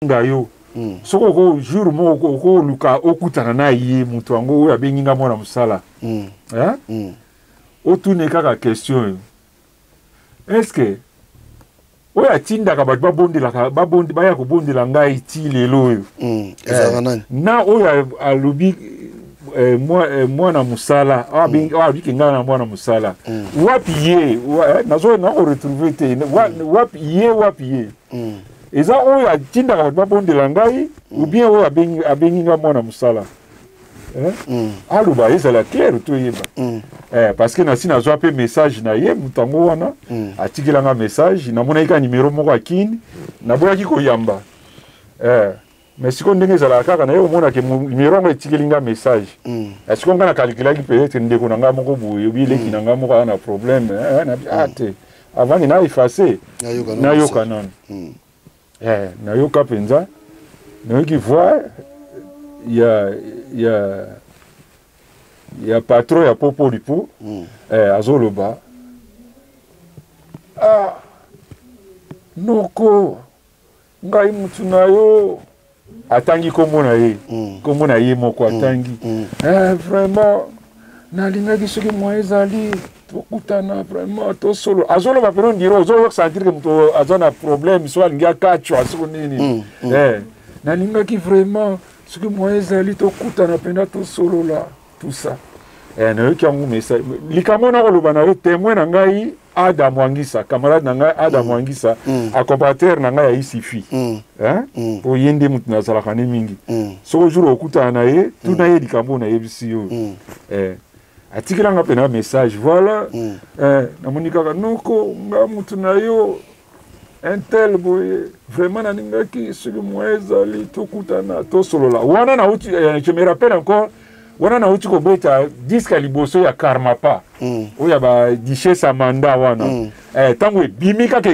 Nga yo soki oko jour moko okoluka okutana na ye moto yango oyo abengi nga mwana mosala hein? Otune kaka question oyo, est ce que oyo atindaka bato babondelaka babondi baya kobondela ngai ti lelo oyo Ezalaka nani? Na oyo alobi mwana mosala, oyo abiki ngai na mwana mosala, wapi ye? Nazo nakoretrouve te. Wapi ye? Wapi ye? Eza oyo atindaka bato babondela ngai ou bien oyo abengi nga mwana mosala? Eh? Aloba ezala claire, toyeba. Parce que nasi nazwa mpe message na ye, moto yango wana atikelanga message, namonaki kaka numero moko akini, naboyaki koyamba. Mais sikoyo ndenge ezalaka kaka, naye komona ke numero yango etikeli nga message. Sikoyo nga nakalkulaki peut-être ndeko na nga moko boye, obi eleki na nga moko aza na problème. Ah te, avant na efface, nayoka nano. Nayoka mpenza, nayoki voix ya patron ya Popolipo. Azoloba: "Ah, noko, ngai mutu na yo." Atangi nkombo na ye, nkombo na ye moko atangi. "Vraiment nalingaki soki moyen ezali tokutana, vraiment tosolo." Azoloba peno ndiro, ozosentir ke moto aza na problème, so alingi akachwa soko nini. "Nalingaki vraiment soki moyen ezali tokutana mpenza, tosolola," tout ça. Nayoki yango message. Likambo na koloba na yo, témoin na ngai Ada Mwangisa, camarade na ngai Ada Mwangisa, accompagnateur na ngai ya Isifi, hein? Po ye nde moto nazalaka ne mingi. Soki jour okutana na ye, tuna ye likambo nayebisi yo. Atikelanga mpe na message, voilà. Namoni kaka: "Noko, nga motu na yo un tel boye, vraiment nalingaki soki moyen ezali tokutana, tosolola." Wana nauti, je me rappelle encore, wana nauti kobeta disque ya liboso ya Karmapa, oyo ya baduchesse Amanda wana. Ntango ebimi kaka,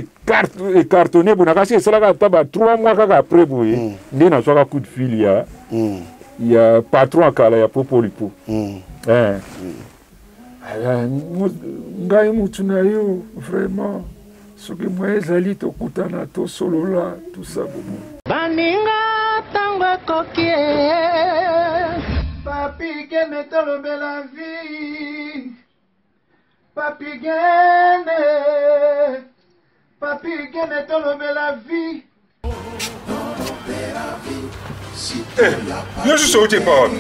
ecartonné boye, nakasi esalaka ata ba 3 mois kaka après boye nde nazwaka coup de fil ya patron akala ya Popolipo. "Ngai mutu na yo, vraiment soki moyen ezali tokutana, tosolola," tout ça bobo. Baninga, ntango ekoki. Papi Gene, tolobela vie. Papi Gene, Papi Gene, tolobela vie. Yo susu outi epa wapi?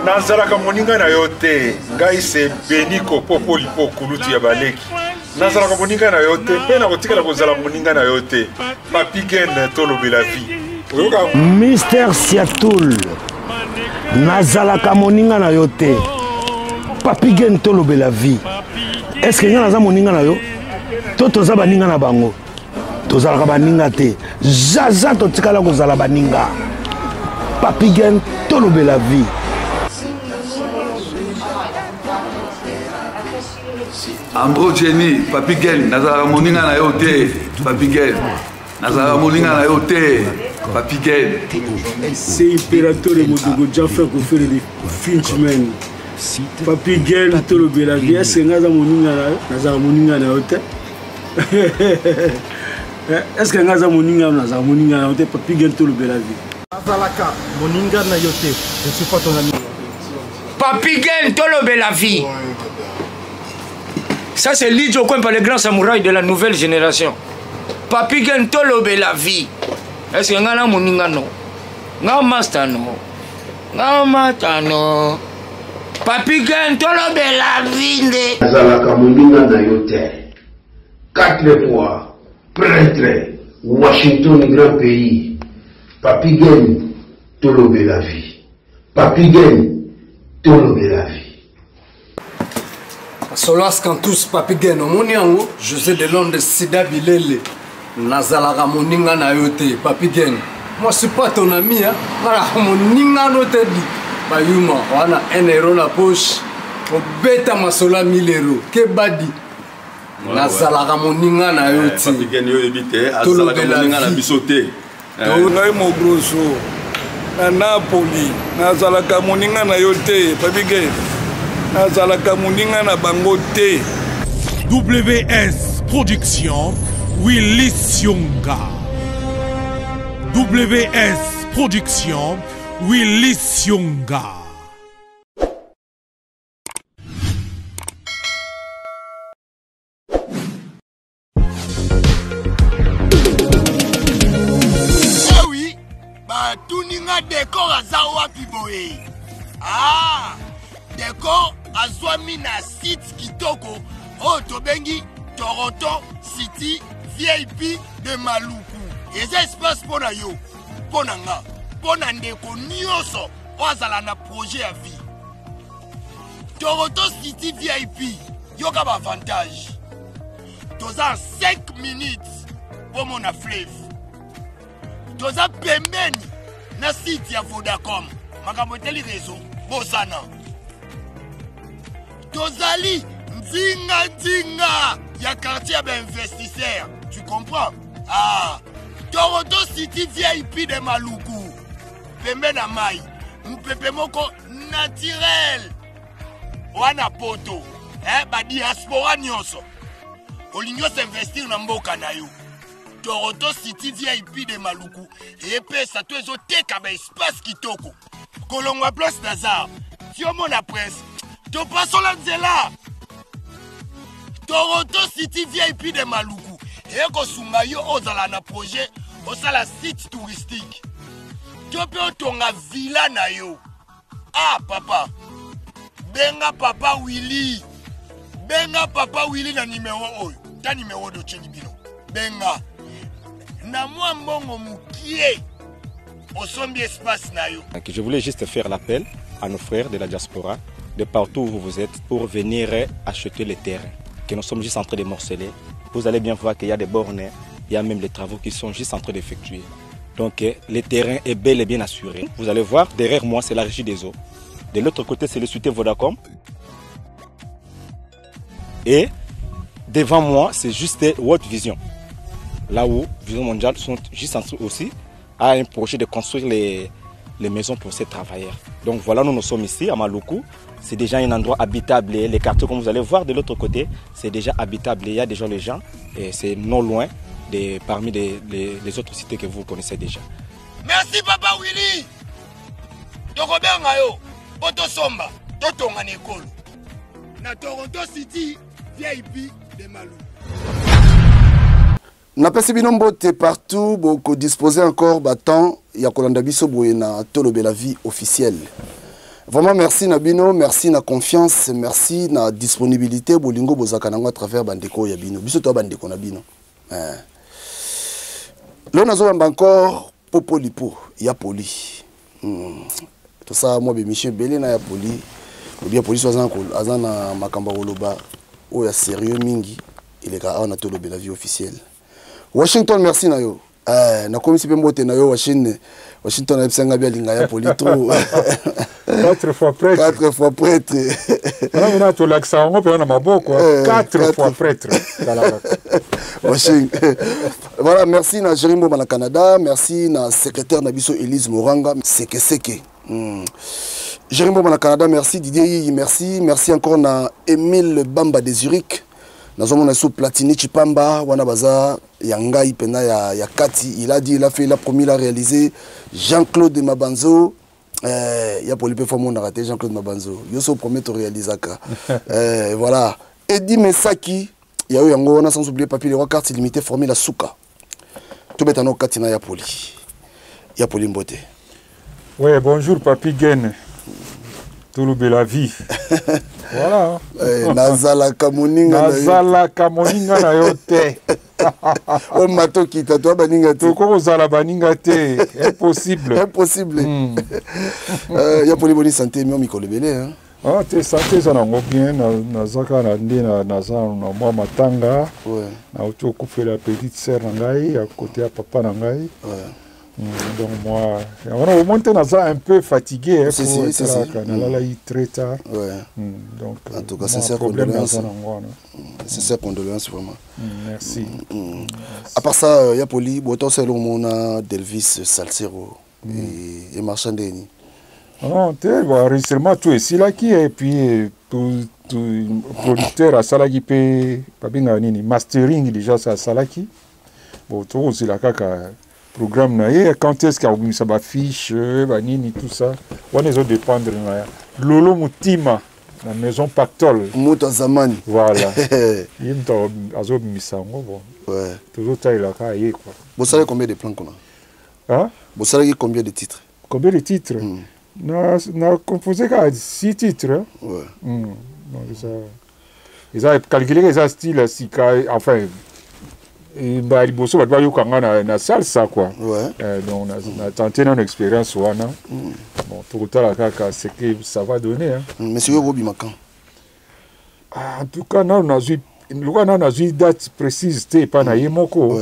Nazalaka moninga na yo te. Ngai se Beniko Popolipo, kulutu ya baleki. Nazalaka moninga na yo te mpe nakotikala kozala moninga na yo te. Papi Gene, tolobela vie, oyoka? Mister Siatul, nazalaka moninga na yo te. Papi Gen, tolobela vie. Est ce que ngai naza moninga na yo to toza baninga na bango? Tozalaka baninga te, zaza totikala kozala baninga. Papi Gen, tolobela vie. Ambro Jenny, Papi Gen, nazalaka moninga na yo te. Papi Gen, nazalaka moninga na yo te. Papi Gen. C'est Imperatore Modogo Jaffer Kofere de Finchman. Papi Gen, tolobela vie. Est-ce que nga aza moninga na yo? Nazalaka moninga na yo te. Est-ce que nga aza moninga na yo? Nazalaka moninga na yo te. Papi Gen, tolobela vie. Azalaka moninga na yo te. Je suis pas ton ami. Papi Gen, tolobela vie. Ça, c'est Lidjo Kwempa, le grand samouraï de la nouvelle génération. Papi Gen, tolobela vie. Est-ce que nga na moninga no? Nga master no? Nga mata no? Papi Gen, tolobela vie nde. Nazalaka moninga na yo te. Quatre fois prêtre, Washington grand pays. Papi Gen, tolobela vie. Papi Gen, tolobela vie. Solas Cantus, Papi Gen, omoni yango? José de Londres, Sida Bilele, nazalaka moninga na yo te. Papi Gen, moi suis pas ton ami, hein. Nazalaka moninga no te. Di bayuma wana, 1 euro na poche, obeta masolo ya 1000 euro ke badi. Nazalaka moninga na yo te. Papi Gen, yo oyebi te, azalaka moninga na biso te. Ngai Mogroso na Napoli, nazalaka moninga na yo te. Papi Gen, nazalaka moninga na bango te. WS Production, Willis Yonga. WS Production, Willy Sionga. Eh oui, batuni nga decor aza wapi boye ah decor azwami na site kitoko oyo tobengi toronto city vip de maluku eza espace mpo na yo mpo na nga mpo na ndeko nyonso oyo azala na projet ya vie toronto city vip yoka baavantage toza 5 minutes mpo mona fleuve toza pembeni na site ya vodacom makambo etali réseau bosana tozali nzinganzinga ya quartier ya bainvestisseur tu comprends ah toronto city vip de maluku pembe na mai mopepe moko naturel wana poto eh, badiaspora nyonso olingi osinvestir na mboka na yo toronto city vip de maluku epesa to ezoteka baespace kitoko kolongwa place nazar tiomona prince topasola nzela toronto city vip de maluku ekosunga yo ozala na projet osala site touristique to mpe otonga villa na yo ah papa benga papa willi benga papa willi na nimero oyo ta nimero dotyeli bino benga na mwa mbongo mokie osombi espace na yo Je voulais juste faire l'appel à nos frères de la diaspora, de partout où vous êtes, pour venir acheter les terrains que nous sommes juste en train de morceler. Vous allez bien voir qu'il y a des bornes, il y a même les travaux qui sont juste en train d'effectuer. Donc le terrain est bel et bien assuré. Vous allez voir, derrière moi, c'est la régie des eaux. De l'autre côté, c'est le cité Vodacom. Et devant moi, c'est juste World Vision. Là où Vision Mondiale sont juste en train aussi à un projet de construire les, les maisons pour ces travailleurs. Donc voilà, nous nous sommes ici à Maluku. C'est déjà un endroit habitable. Les quartiers, comme vous allez voir de l'autre côté, c'est déjà habitable. Il y a déjà les gens et c'est non loin de, parmi les, les, les autres cités que vous connaissez déjà. Merci papa Willy. Tokobenga yo po tosomba totonga na ekolo na Toronto City VIP de Maluku. Napesi bino mbote partout boko disposer encore ba temps ya kolanda biso boye na tolobela vie officielle. Vraiment merci na bino, merci na confiance, merci na disponibilité bolingo bozaka nango à travers bandeko ya bino. Biso to bandeko na bino. Eh. Lelo nazobamba encore Popo Lipo ya poli. Tosala mwa bemission ebele na ya poli. Obi ya polisi aza na makambo ya koloba oyo ya sérieux mingi eleka awa na tolobela vie officielle. Washington merci na yo. Eh, nakomisi mpe mbote na yo Washington. Washington ayebisa ngai alinga ya poli trop. Quatre fois prêtre. Quatre fois prêtre. Wana mina tolakisa yango mpenza na maboko. Eh, quatre fois prêtre. Washington. Voilà, merci na Jerry Mboma na Canada, merci na secrétaire na biso Elise Moranga, Seke Seke. Jerry Mboma na Canada, merci Didier Yiyi, merci, merci encore na Emile Bamba de Zurich. Nazomona sous Platini Chipamba, wana baza ya ngai pena ya, ya kati, il a dit, il a fait, il a promis, il a réalisé. Jean-Claude Mabanzo, eh, ya poli pe fo monaka te Jean-Claude Mabanzo. Yo so promet to réalisaka. Eh, voilà. Eddie Mesaki, ya yo yango wana sans oublier Papi Leroy, carte illimitée formée la souka. Tobeta no kati na ya poli. Ya poli mbote. Ouais, bonjour Papi Gen. Tolobela vie. Voilà. Eh, nazalaka moninga na yo. Nazalaka moninga na yo te. O matokita to baninga te. Tokoki kozala baninga te. Impossible. Impossible. Ya poli boni santé mio mikolo ebele hein. Ah, te santé eza nango bien, naza kaka na nde naza na mwa matanga. Ouais. Nauti kokufela petite sœur na ngai ya côté ya papa na ngai. Ouais. Donc moi, on remonte naza un peu fatigué, hein, Si, pour si, si, si. être là, nalalaki très tard. Ouais. Donc, en tout cas, moi, sincère problème condoléance. naza nango wana. Sincère condoléance vraiment. Merci. À part ça, ya poli, boto c'est le Delvis Salsero et marchand Deni. Non, te, bon, enregistrement tout esilaki et puis tout, tout producteur asalaki pe babengaka nini mastering déjà ça asalaki. Bon, tokozela kaka Programme na ye, quand est-ce qu'akobimisa bafiche, banini, tout ça wana ezodépendre na Lolo Mutima na Maison Pactol. Moto ya zamani. Voilà, ye moto azobimisa yango. Bon, tozotalela kaka ye quoi. Bosalaki combien de plans kuna? Hein? Bosalaki combien de titres? Combien de titres? Na composé kaka six titres, hein? Ouais. Donc eza calculé, eza style ya sika, enfin mbala liboso bato bayoka nga na salsa quoi. Donc na tente nano expérience wana. Bon, tokotala kaka ce que ça va donner, hein. Mais sikoyo kobima quand? Ah, en tout cas nano nazwi, lokola nano nazwi date précise te epai na ye moko,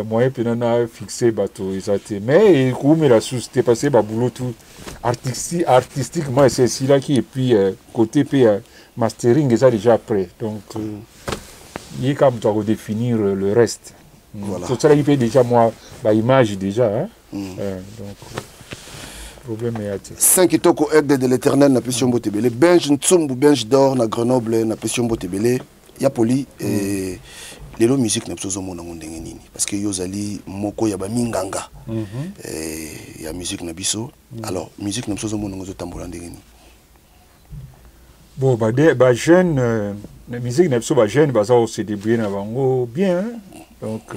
moyen mpena na fixe bato eza te, mais ekoumela susu te parce que baboulot tout artistiquement ese esilaki et puis côté mpe ya mastering eza déjà prêt. Donc ye kaka moto akodéfinir le reste. Tosalaki mpe déjà mwa baimage déjà, hein? Donc problème eya te. Saint Kitoko, aigle de l'Éternel, napesi yo mbote ebele. Benj Ntsumbu, Benj d'or na Grenoble, napesi yo mbote ebele. Ya Poli, lelo musique na biso ozomona yango ndenge nini? Parce que yo ozali moko ya baminganga ya musique na biso. Alors musique na biso ozomona yango ezotambola ndenge nini? Bon, bajeune na musique na biso, bajeune baza kose débrouiller na bango bien, hein? Donc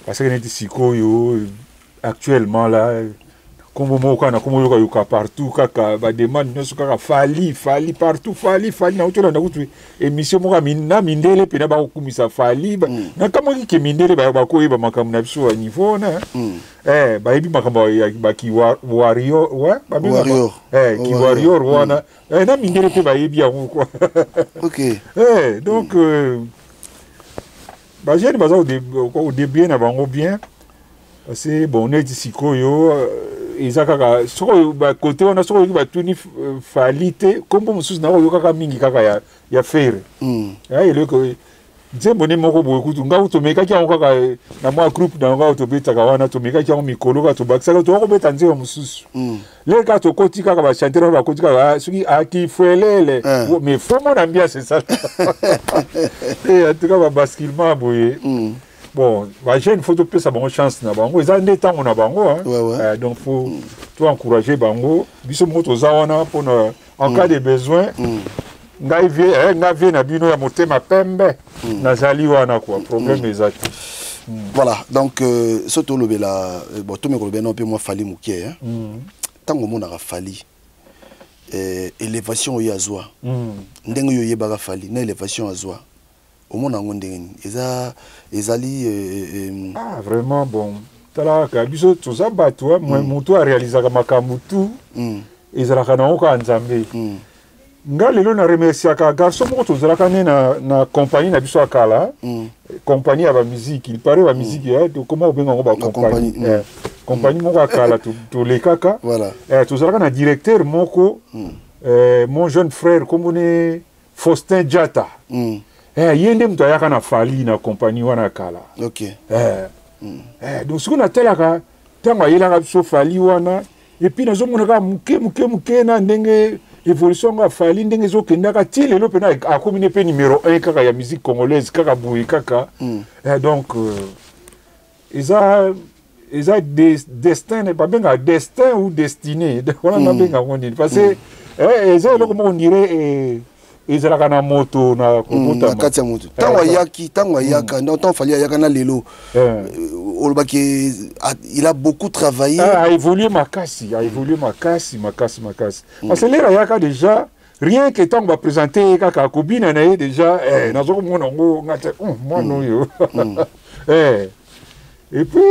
parce que neti sikoyo, actuellement là, kombo moko kaka nakomi oyokayoka partout, kaka bademande nyonso kaka Fally, Fally partout, Fally, Fally. Nauti olanda kutu émission moko na mindele mpena bakokumisa Fally. Nakamwaki ke mindele bakoyeba makambo na biso ya niveau wana. Bayebi makambo ya bakiwarrior, Warrior. Kiwarrior wana. Na mindele mpe bayebi yango quoi. Donc bajeune baza kodébrouiller na bango bien parce que bon, neti sikoyo eza kaka soki bakote wana, soki oyoki batuni Fally te, nkombo mosusu na oyokaka mingi kaka ya Ferre. Eloko nzembo nde moko boye kutu ngai tomekaki yango kaka na mwa groupe na ngai tobetaka wana, tomekaki yango mikolo kaka, tobakisaka, toka kobeta nzembo mosusu. Lelo kaka tokoti kaka bachanteur wana bakoti kaka soki akifuelele, mais fo mona ambiance esala. En tout cas babasculement boye. Bon, bajeune faut topesa bango chance na bango, eza nde ntango na bango, hein. Donc faut to encourager bango. Biso moko toza wana mpona en cas de besoin. Ngai vie, ngai vie na bino ya motema pembe, nazali wana quoi, problème eza te. Voilà, donc so tolobela, bon, tomeka kolobela nao mpe mwa Fally moke, hein. Ntango omonaka Fally, élévation oyo azwa, ndenge oyo oyebaka Fally na élévation azwa, omona yango ndenge nini? Eza ezali Ah, vraiment, bon, tala kaka, biso toza bato, moto arealizaka makambo tu ezalaka nango kaka Nzambe. Nga lelo na remerciaka garçon moko tozalaka ne na compagnie na biso ya kala, compagnie ya bamusique, il paraît bamusique, koma obenga yango bacompagnie, compagnie moko ya kala tolekaka. Tozalaka na directeur moko, mon jeune frère, kombone Faustin Diata. Ye nde moto ayaka na Fally na compagnie wana ya kala. Donc soki natalaka ntango ayelaka biso Fally wana, et puis nazomona kaka moke moke moke na ndenge évolution yango ya Fally, ndenge ezokendaka ti lelo mpena akomi ne mpe numéro 1 kaka ya musique congolaise, kaka boye kaka. Donc eza destin, babengaka destin ou destinée wana, nabenga yango nini? Parce que eza eloko moko ndire ezalaka na moto na kobotama. Na kati ya moto. Ntango ayaki, ntango ayaka, ntango Fally ayaka na lelo, olobaki il a beaucoup travaillé. Ah, a évolué makasi, a évolué makasi makasi makasi, parce que l'heure ayaka déjà, rien que ntango baprésente ye kaka kobina na ye déjà, naza komona yango nga te, mwana oyo. Et puis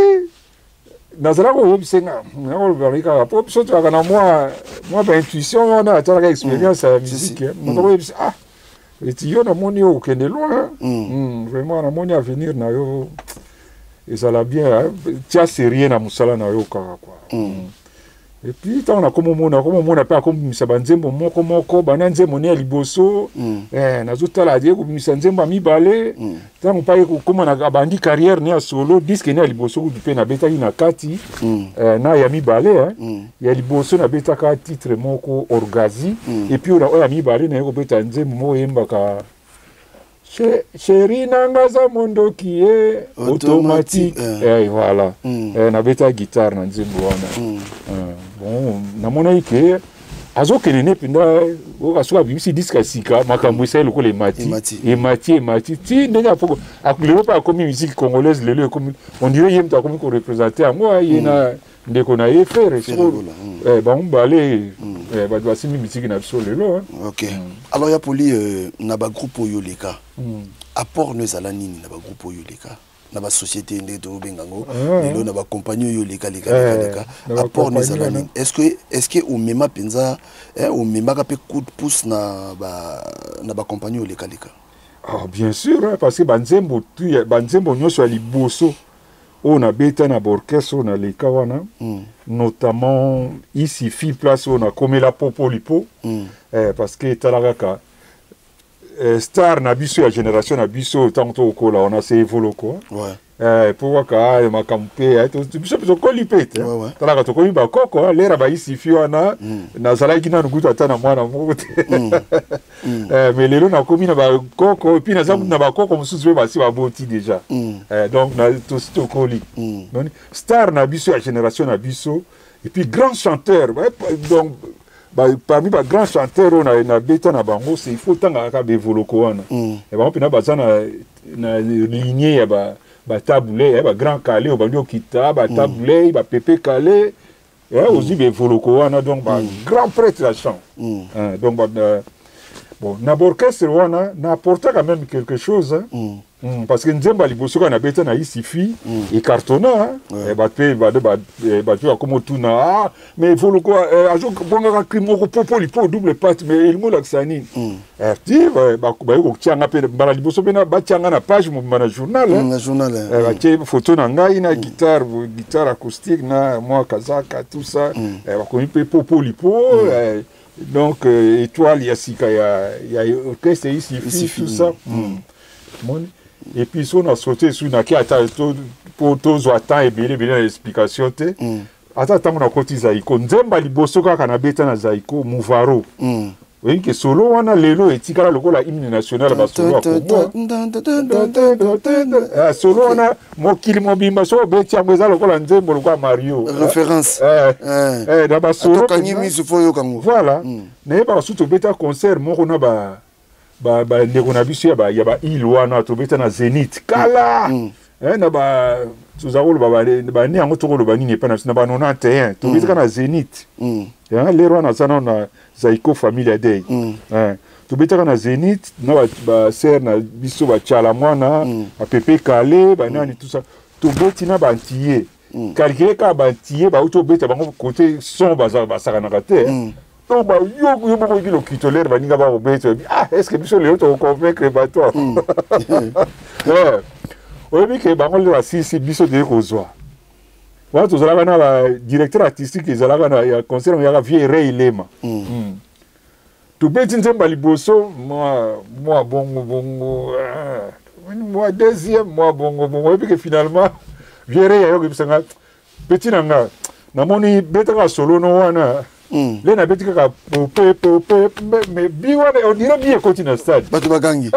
nazalaka koyebisa nga, nakolobaki kaka mpo biso tozalaka na mwa baintuition wana, atalaka expérience ya musique, naza koyebisa: ah, eti yo namoni yo okende loin. Vraiment namoni avenir na yo ezala bien, tia sérieux na mosala na yo kaka quoi. Et puis ntango nakomomona, nakomomona mpe akomobimisa banzembo moko moko, banda nzembo ne ya liboso, nazotala aye kobimisa nzembo ya mibale, ntango mpe aye kokóma na abandi carrière ne ya solo, disque ne ya liboso kutu mpe nabetaki na kati, na ya mibale, ya liboso nabetaka titre moko Orgazi, et puis oyo ya mibale naye kobeta nzembo moko eyembaka. Chéri na nga aza mondoki ye automatique. Eh, voilà. Eh, nabeta guitare na nzembo wana. Eh, bon, namonaki ke azokende ne mpenza oyoka soki abimisi diske ya sika, makambo esali lokola emati emati emati ti ndenge afoko lelo mpe akomi musique congolaise. Lelo ekomi, on dirait ye moto akomi koreprésente yango, ye na ndeko na ye Ferre. Eh, bango mibale eh, bato basimbi musique na biso lelo. Ok. Alors ya Poli, na bagroupe oyo oleka, apport no ezala nini na bagroupe oyo oleka, na basociété ndenge tokobenga yango lelo, na bacompagnie oyo oleka leka leka leka, apport no ezala nini? Est ce que omema mpenza, omemaka mpe coup de pouce na bacompagnie oyo oleka leka? Ah, bien sûr, hein, parce que banzembo tu banzembo nyonso ya liboso oyo nabeta na baorchestre oyo naleka wana, notamment Isifi, place oyo nakomela Popolipo, parce que etala kaka star na biso ya génération na biso ntango tokokola wana, se Evoloko. Po kaka makambo mpe biso mpe tokoli mpe te, talaka tokomi bakoko lera baisifi wana, nazalaki nanu kutu ata na mwana moko te. Mais lelo nakomi na bakoko, et puis naza kutu na bakoko mosusu mpe basi baboti déjà. Donc tosi tokoli. Star na biso ya génération na biso et puis grand chanteur, donc parmi bagrand chanteur oyo nabeta na bango, c'est il faut otanga kaka Bevoloko wana. Bango mpena baza na lignée ya baTabu Ley, baGrand Kallé oyo bandi okita, baTabu Ley, baPepe Kallé, ozwi Bevoloko wana, donc bagrand prêtre ya chant. Donc bon, na baorchestre wana naapportaka même quelque chose, hein. Parce que nzembo ya liboso kaka nabeta na Isifi ecartonna. Bato mpe bato bakoma otuna: ah, mais Evoloko azobongaka cri moko Popolipo double patte, mais elingi olakisa nini? Ti baye kotianga mpe mbala liboso mpe batianga na page mobimba na journal. Na journal. Batie photo na ngai na guitare, guitare acoustique na mwa kazaka, tout ça. Bakomi mpe Popolipo, donc étoile ya sika ya orchestre Isifi, tout ça. Moni, et puis so na sauté su naki ata po tozwa temps ebele ebele na explication te. Ata ntango nakoti Zaiko, nzemba liboso kaka nabeta na Zaiko, Muvaro. Oyebi ke solo wana lelo etikala lokola hymne national, basolo ya Congo. Solo wana mokili mobimba so obeti yango, eza lokola nzembo, lokola Mario. Référence. Na basolo. Voilà. Nayebaka su tobeta concert moko na ba bandeko na biso ya baile wana, tobeta na Zénith kala. Na ba toza koloba bane yango, tokoloba nini epai na biso na ba 91, tobetaka na Zénith. Lero wana aza nano na Zaiko Familia Dei. Tobetaka na Zénith na basere na biso, batiala mwana, baPepe Kallé, banani, tout ça. Tobeti na bantiye, calcule kaka bantiye bauti obeta bango côté son, basakanaka te. Donc yo yo moko oyebi lokito lere baninga bakobeta. Ah, est ce que biso lelo tokoconvaincre bato? Oyebi ke bango lelo basisi biso toye kozwa wana, tozalaka na badirecteur artistique, ezalaka na ya concert yaka vieux Rey Lema. Tobeti nzembo ya liboso mwa bongo bongo, mwa deuxième mwa bongo bongo. Oyebi ke finalement vieux Rey ayoki bisanga: petit na nga, namoni betaka solo no wana. Le nabeti kaka pope pope, mais bi wana on dirait bi ekoti na stade. Bato bagangi.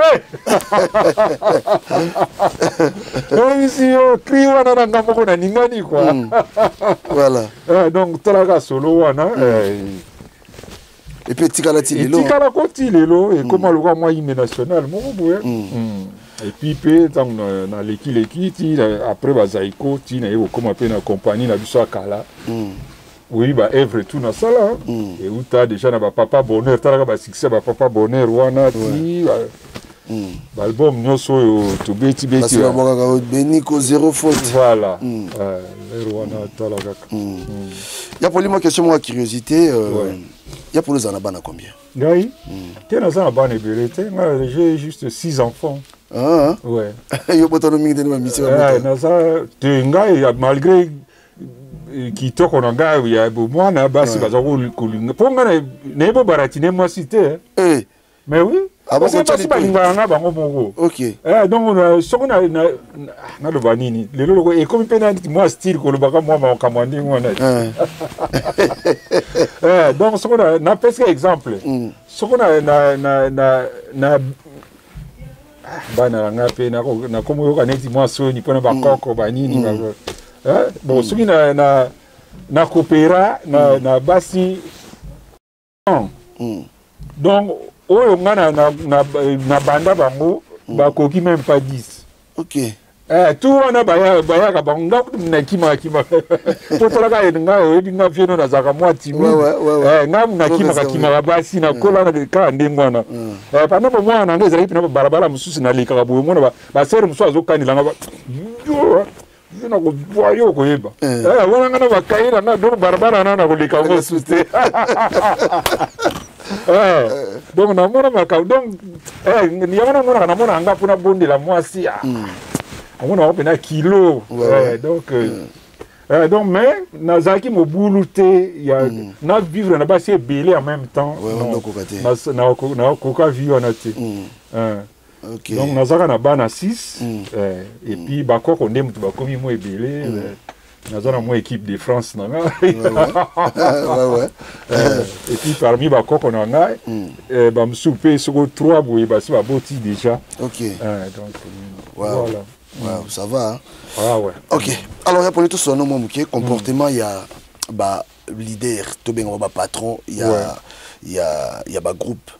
Oyebisi yo cri wana na nga moko naningani quoi. Voilà. Donc talaka solo wana. Et puis etikala ti lelo. Etikala ko ti lelo, ekóma lokola mwa hymne national moko boye. Et puis mpe ntango nalekileki ti après bazaiko, ti naye kokóma mpe na compagnie na biso ya kala. Oyebi baœuvre tout nasala, euta déjà na bapapa Bonheur, talaka basuccès ya bapapa Bonheur wana ti baalbum nyonso oyo tobeti beti. Babwakaka Beniko zéro faute. Voilà, lero wana tala kaka. Ya Poli, mwa question moko ya curiosité. Ya Poli, ozala na bana combien? Ngai te, naza na bana ebele te. Ngai j'ai juste six enfants. Ah, ouais. Yo botano mingi te ni bamisi? Naza te, ngai malgré kitoko na ngai ya bomwana, basi baza kolinga mpo ngai nayebi obaratine mwasi te. Mais oui, parce que basi balingaka nga bango moko. Donc soki naloba nini lelo, loko ekomi mpe na mwa style kolobaka mwa makambo ya ndenge wana. Donc soki napesika exemple, soki na Bana na ngai mpe nakomi oyoka neti mwa soni mpona bakoko banini. Bon, soki na kopera na basi, donc oyo nga na banda bango bakoki même pas 10. Tu wana bayaka bango, nga kutu nakimaka kimaka po talaka nga, oyebi nga vieno, nazalaka mwa timide. Nga nakimaka kimaka basi, nakola kaka ndenge wana. Pendant bomwana na nga, ezalaki mpena balabala mosusu nalekaka boye, omona basere mosusu azokanela nga, yo nakozwa yo, okoyeba wana nga na bakaye na nga. Donc balabala wana nakoleka yango mosusu te. Donc namona makambo, donc yango namonaka, namona nga mpona bondela mwasi, amona yango mpena kilo. Donc mais nazalaki mobulu te ya na vivre na basi ebele en même temps. Nakoka vie wana te. Donc nazalaka na bana 6 et puis bakoko nde moto bakomi mo ebele. Naza na mwa équipe de France na ngai et puis parmi bakoko na ngai, bamosusu mpe soko 3 boye basi baboti déjà. Donc voilà. Wow, ça va, hein? Ah ouais. Ok. Alors, ya poli tosolola mwa moke comportement ya ba leader, tobenga ba patron ya ba groupe.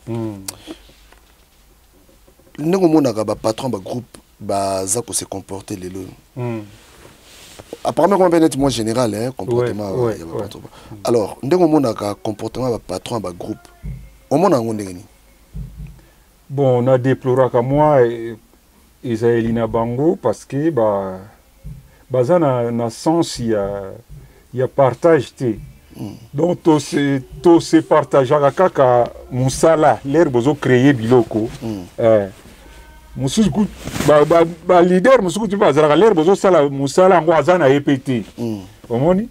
Ndenge omonaka ba patron ba groupe baza ko se comporter lelo. Apparemment, comme neti moi général, hein, comportement ya ba patron. Alors, ndenge omonaka comportement ya ba patron ya ba groupe, omona yango ndenge nini? Bon, na déploraka mwa ezaleli na bango parce que baza na sens ya partage te. Donc tose partageaka kaka mosala l'heure bozocréer biloko. Mosusu baleader mosusu kutu bazalaka, l'heure bozosala mosala yango, aza na ye mpe te, omoni.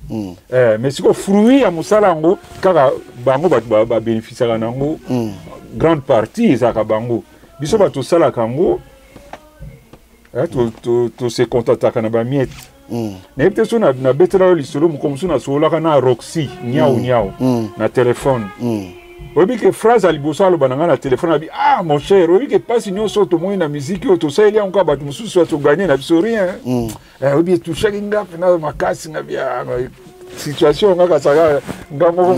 Mais sikoyo fruit ya mosala yango, kaka bango bato babénéficiaka nango, grande partie ezalaka bango. Biso bato tosalaka yango, tose contataka na bamiettes. Nayebi te so nabetela yo lisolo moko mosusu, nasololaka na Roxy Niau Niau na telefone. Oyebi ke phrase ya liboso aloba na ngai na telefone, abi: "Ah mon cher, oyebi ke mpasi nyonso tomoni na miziki oyo, tosaleli yango kaka bato mosusu, toganye na biso rien." Oyebi, etouchaki nga mpena makasi. Nga bia situation nga kasaka nga moko.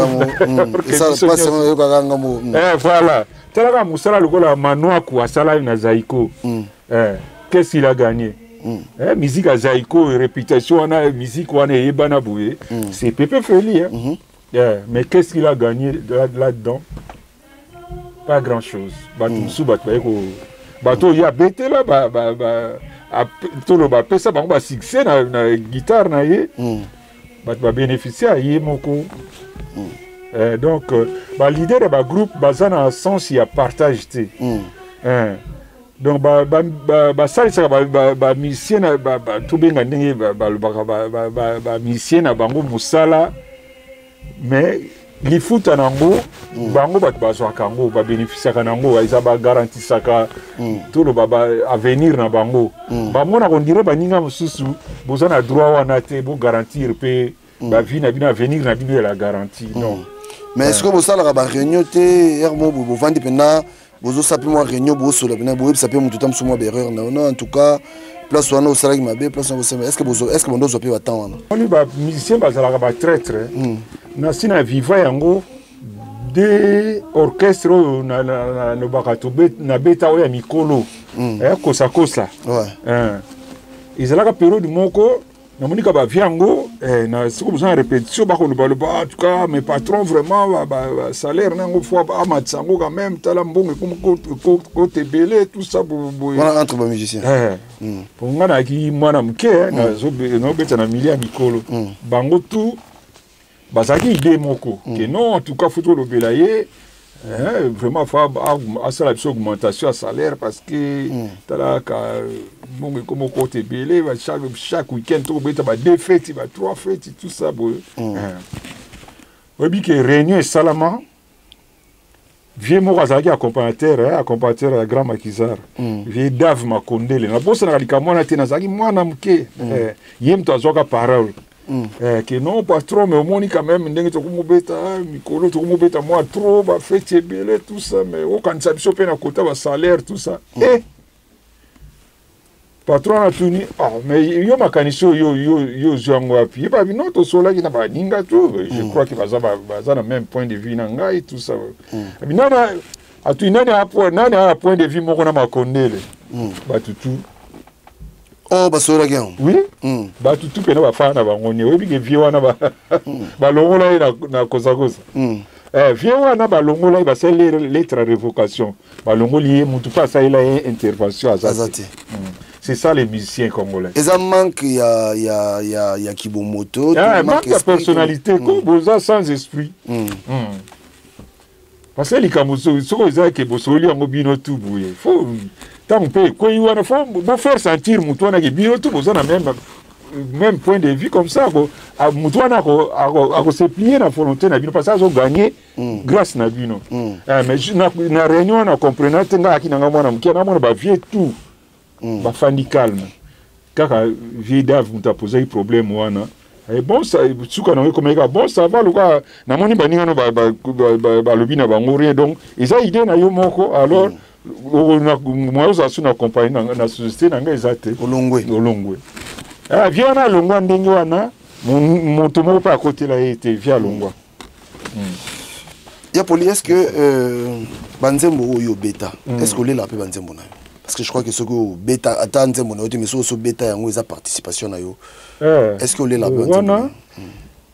Voilà, talaka mosala lokola Manwaku asala na Zaiko, qu'est-ce qu'il a gagné? Musique ya Zaiko, réputation wana, musique wana eyebana boye, c'est Pepe Feli, hein? Yeah, mais qu'est-ce qu'il a gagné là-dedans? Pas grand-chose. Bato mosusu, bato baye ko bato oyo abetela, toloba apesa bango basuccès na guitare na ye, bato babénéficie ya ye moko. Donc baleader ya bagroupe baza na sens ya partage te. Donc basalisaka bamusicien na tobenga ndenge balobaka, bamusicien na bango mosala, mais lifuta nango, bango bato bazwaka yango, babénéficiaka nango, eza bagarantisaka, toloba avenir na bango. Bamonaka on dirait baninga mosusu boza na droit wana te, bogarantir mpe bavie na bino, avenir na bino ela garantie, non. Mais est ce que bosalaka baréunion te ere mo bovandi mpena, bozosala mpe mwa réunion, bosola mpena, boyebisa mpe motu ta mosu mwa baerreur na non, en tout cas place wana osalaki mabe, place wana osala, est ce que bondozwa mpe batemps wana? Oni bamusicien bazalaka batraître. Na nsi na viva yango de orchestre oyo nalobaka, nabeta oyo ya mikolo kosakosa, ezalaka période moko namoni ka bavie yango na sikoyo boza na répétition, bakolobaloba: "En tout cas mes patrons, vraiment basalaire na yango, faut amatisa yango quand même, tala mbongo ekota ebele", tout ça boye. Wana entre bamusicien? Po nga nayaki mwana moke, nazobeta na milieu ya mikolo. Bango tout bazalaki idée moko ke non, en tout cas faut tolobela ye, vraiment faut asala biso augmentation ya salaire parce que tala ka mbongo ekoma okota ebele, chaque week-end tokobeta ba deux fêtes, ba trois fêtes, tout ça boye. Oyebi ke réunion esalama, vieux moko azalaki accompagnateur ya grand maquisard, vieux Dave Makondele. Nabosanaka likambo wana te, nazalaki mwana moke. Ye moto azwaka parole ke non patron, mais omoni quand même ndenge tokomobeta mikolo, tokomobeta mwa trop bafeti ebele, tout ça, mais okanisa biso mpe na kota basalaire, tout ça. Patron wana atuni: "Ah, mais yo makanisi oyo yo ozwi yango wapi?" Ye babi: "Non, tosolaki na baninga tout, je crois que baza na même point de vue na ngai, tout ça." Abi nani atuni nani aya point de vue moko na Makondele. Bato tu Oh, basololaki yango? Oui, bato tu mpena bafana na bango nie. Oyebi ke vieux wana balongola ye na kosakosa. Vieux wana balongola ye, basali lettre ya révocation, balongoli ye. Mutu mpe asalela ye intervention aza te. C'est ça les musiciens congolais. Eza manque ya kibomoto? Ah, manque ya personnalité, ko boza sans esprit. Parce que likambo soki eza ke bosoli yango bino tu boye, faut ntango mpe ekwei wana, faut bofaire sentir motu wana ke bino tu boza na même point de vue. Comme ça motu wana akose plier na volonté na bino, parce que azogagner grâce na bino. Mais na réunion wana, comprena te. Ngai aki nanga mwana moke, namona bavieux tout bafandi calme, kaka vieux Dave moto apozaki problème wana. Et bon, suka nango ekomaki kaka: "Bon, ça va, lokola namoni baninga no balobi na bango rien, donc eza idée na yo moko. Alors moya ozala su na compagnie, na société na ngai eza te." Olongwe. Olongwe. Ah, vieux wana alongwa ndenge wana, moto moko mpe akotela ye te. Vieux alongwa. Ya Poli, est ce que banzembo oyo obeta, est ce que olelaka mpe banzembo na yo? Parce que je crois que soki obeta ata nzembo na yo te, mais soki osobeta yango, eza participation na yo. Est ce que olelaka mpe banzembo?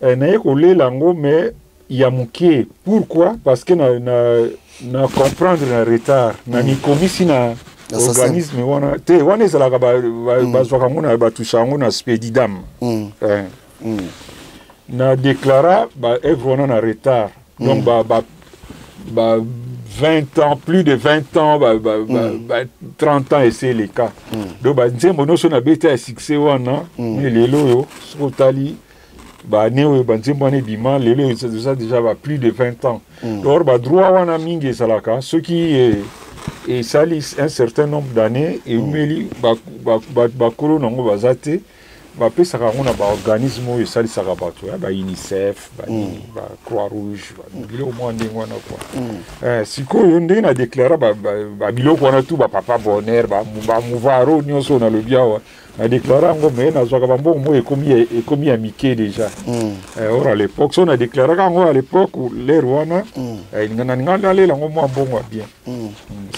Wana naye kolela yango, mais ya moke. Pourquoi? Parce que na comprendre na retard, na mikomisi na organisme wana te. Wana ezalaka bazwaka yango na batusha yango na Spedidam. Na déclara baœuvre wana na retard, donc ba 20 ans, plus de 20 ans, ba 30 ans ese eleka. Donc banzembo nyonso nabeti ya succès wana, mais lelo oyo soki otali baane oyo banzembo wana ebima, lelo eza déjà ba plus de 20 ans. Or badroit wana mingi ezalaka soki esali un certain nombre d'années, eumeli, bakolo nango baza te, bapesaka yango na baorganisme oyo esalisaka bato, ya baUNICEF, banini, bacroix rouge, biloko mwa ndenge wana kua. Sikoyo ndenge na déclara babiloko wana tu, bapapa Bonheur, bamouvaro nyonso oyo nalobi awa, na déclara yango, mais nazwaka bambongo moko ekomi ya mike déjà. Or à l'époque, so na déclaraka yango à l'époque, l'heure wana naninga nalela yango mwa mbongo ya bien.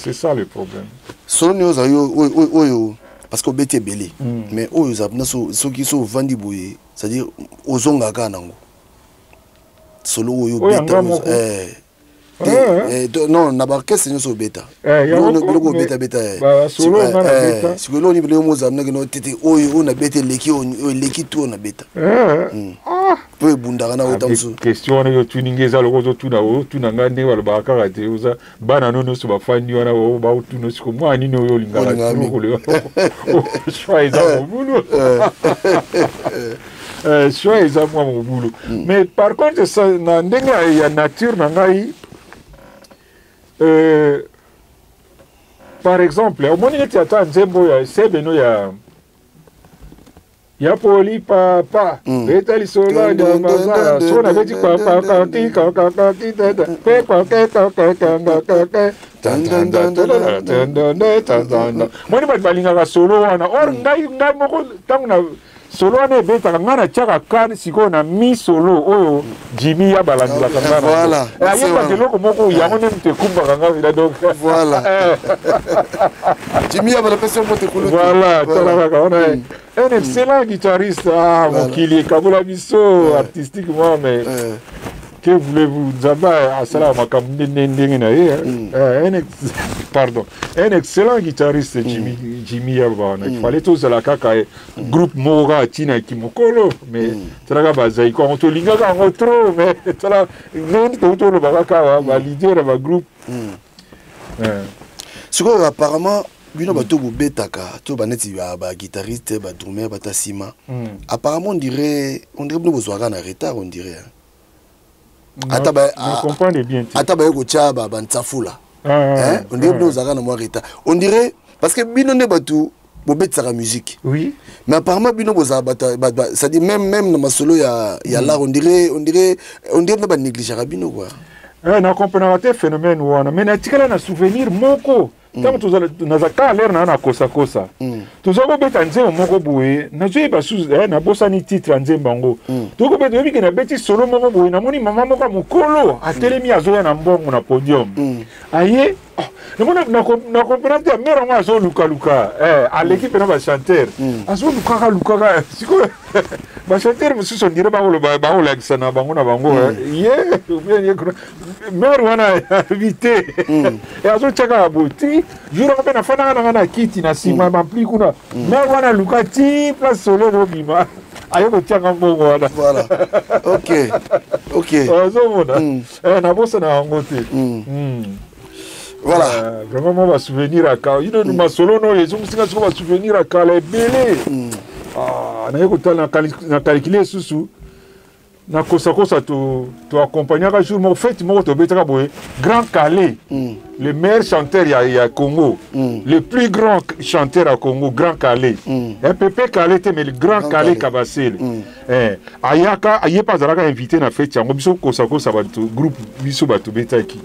C'est ça le problème. Solo nini ozali oyo, parce que obeti ebele, mais oyo ozala mpena soki so ovandi boye, c'est-à-dire ozongaka kaka nango, solo oyo obeta? Non, na baorchestre nyonso obeta, biloko obetabeta, sikoyo eloko nini biloko mozala mnake no tete oyo oyo nabeta eleki oyo, eleki tu oyo nabeta mpo ebundaka na ota mosusu? Question wana otuni nge eza loko ozotuna, otuna ngai ndenge balobaka kaka te. Oza bana no nyonso bafandi wana, baotuna siko mwana nini oyo olingaka. Choix eza mobulu, choix eza mwa mobulu. Mais par contre, na ndenge ya nature na ngai, par exemple, omoni neti ata nzembo ya sebeno ya Poli papa, beta lisolo ya mazala, so nabeti pe kwakekakakangakake, moni bato balingaka solo wana. Or ngai moko, ntango na solo wana ebetaka, ngai natiaka kane sikoyo na mi solo oyo Jimi ya balandelaka ngai, ayebaka eloko moko yango nde moto ekumbaka ngai vila. Donc voilà, Jimi ya balapesi mbote. Kulu. Voilà, tala kaka wana, un excellent guitariste. Ah, mokili ekabola biso artistiquement, mais que voulez-vous, Nzambe asalaka makambo nde ndenge na ye. Pardon, un excellent guitariste, Jimmy, Jimmy Yaba wana. Il fallait tozala kaka groupe moko kaka ntina mokolo, mais talaka bazali yango, tolingaka yango trop. Mais tala ndenge toki toloba kaka baleader ya bagroupe. Sikoyo apparemment bino bato bobetaka to baneti baguitariste, badrummer, bata nsima, apparemment on dirait bino bozwaka na retard, on dirait. Ata ata baye kotya bantsafula, on dirait bino bozalaka na mwa retard, on dirait, parce que bino nde bato bobetisaka musique. Mais apparemment bino bozala bato, c'est-à-dire même na masolo ya l'art, on dirait bino banégligeaka bino quoi. Na comprenaka te phénomène wana, mais natikala na souvenir moko. Ntango tozala naza kaka lere na na kosakosa, toza kobeta nzembo moko boye, nazoyeba susu, nabosani titre ya nzembo yango. Tokobeta, oyebi ke nabeti solo moko boye, namoni mama moko ya mokolo atelemi, azoya na mbongo na podium. Aye, oh, namoni nakomprena te, mare yango azolukaluka, aleki mpena bachanteur, azolukaka lukaka. Sikoyo bachanteur mosusu ondire bakoloba, bakolakisa na bango na bango, ye ou bien ye kuna mare wana ayebi te, azotia kaka boye ti jour yango mpe nafandaka nanga na kiti na nsima ya bampli kuna. Mare wana aluka ti place solo ezobima, aye kotianga mbongo wana. Voilà, ok. Ozomona, nabosana yango te. Voilà. Vraiment mwa basouvenir ya kala ino, masolo no ezongisinga siko basouvenir ya kala ebele. Ah, naye kotala na calcule lisusu na kosakosa, toaccompagnaka jour moko fête moko tobetaka boye Grand Calais, le meilleur chanteur ya Congo, le plus grand chanteur ya Congo, Grand Calais, Pepe Calais te, mais le Grand, Grand Calais Kabasele. Ayaka, aye mpe azalaka invité na fête yango. Biso kosakosa, bato groupe biso bato betaki.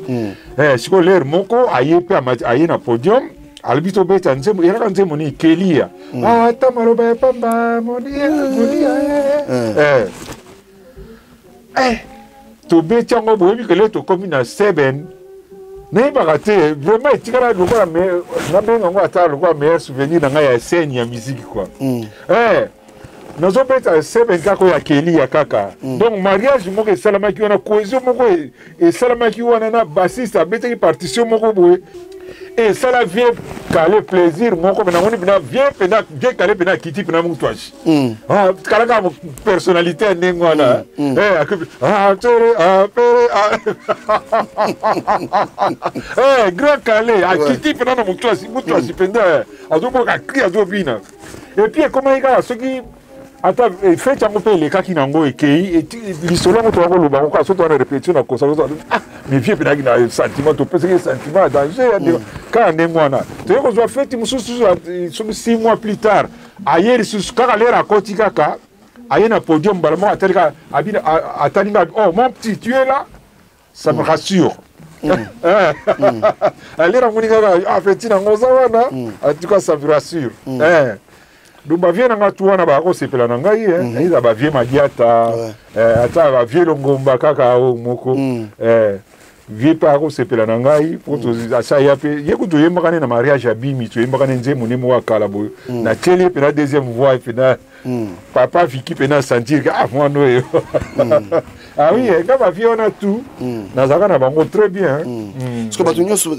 Sikoyo lere moko aye mpe aye na podium, alobi tobeta nzembo, eyalaka nzembo nini, Kelia, ata maloba ya pamba molia molia. Tobeti yango, boyebi kele tokomi na 7, nayebaka te vraiment, etikala lokola nabenga yango ata lokola meilleur souvenir na ngai ya scène ya musique quoi. Nazobeta 7 kaka oyo ya Kelia kaka. Donc mariage moko esalamaki wana, cohésion moko esalamaki wana na bassiste abetaki partition moko boye, esala vieux Kale plaisir moko. Me namoni mpena vieux, mpena vieux Kale mpena akiti mpena mutu aji. Ah, kalaka personnalité ya ndenge wana. Ah, tere, ah, pere, ah. Grand Kale akiti mpena na mutu asi, mutu asi mpenza azoboka cri, azobina. Et puis ekomaki kaka soki ata fête yango mpe elekaki nango, ekei lisolo yango, toya koloba yango kaka soki toza na répétition na kosa. Ah, mais vieux mpenaki na sentiment, topesaki sentiment ya danger kaka ndenge wana. Toye kozwa fête mosusu soki 6 mois plus tard, aye lisusu kaka, lere akoti kaka, aye na podium, mbala moko atali kaka, atali nga: "Oh mon petit, tu es là, ça me rassure." Alera amoni kaka, ah, petit nango oza wana, en tout cas ça me rassure. Donc bavieux na nga tu wana bakosepela na ngai, eza bavieux Madiata, ata bavieux Longomba kaka oyo moko, vieux mpe akosepela na ngai po asa ya mpe ye kutu toyembaka ne na mariage ya Bimi, toyembaka ne nzembo nde moko ya kala boye, natieli ye mpena deuxième voix mpena papa Viki mpena sentir ke ah, mwana oyo, ah oui. Nga bavieux wana tout nazalaka na bango très bien. Parce que bato nyonso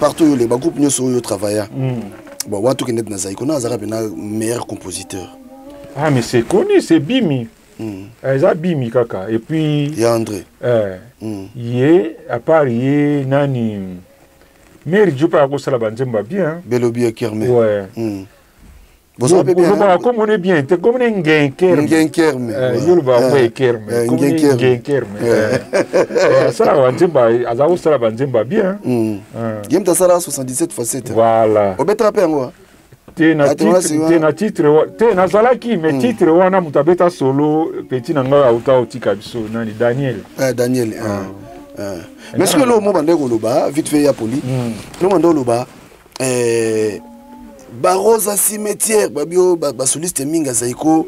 partout oyo bagroupe nyonso oyo travailla, bon, wana tokende na Zaiko, na azalaka mpena meilleur compositeur. Ah mais c'est connu, c'est Bimi. Eza Bimi kaka et puis ya André. Ye, à part ye, nani, Mary Jo mpe akosala banzembo ya bien. Belobi Ekerme. Ouais. Olobaka komone bien te, komone Ngenkerme. Ngenkerme. Yo olobaka ngo Ekerme, komone Ngenkerme. Asalaka banzembo, aza kosala banzembo ya bien. Ye moto asala 77 fois 7. Voilà. Obetaka mpe yango? Te, na titre te, na titre te nazalaki, mais titre wana moto abeta solo, petit na ngai auta otika biso, nani, Daniel. Daniel. Mais soki eloko mo bande koloba vite fait ya poli no bande oloba, Barosa cimetière, babio basoliste mingi azali ko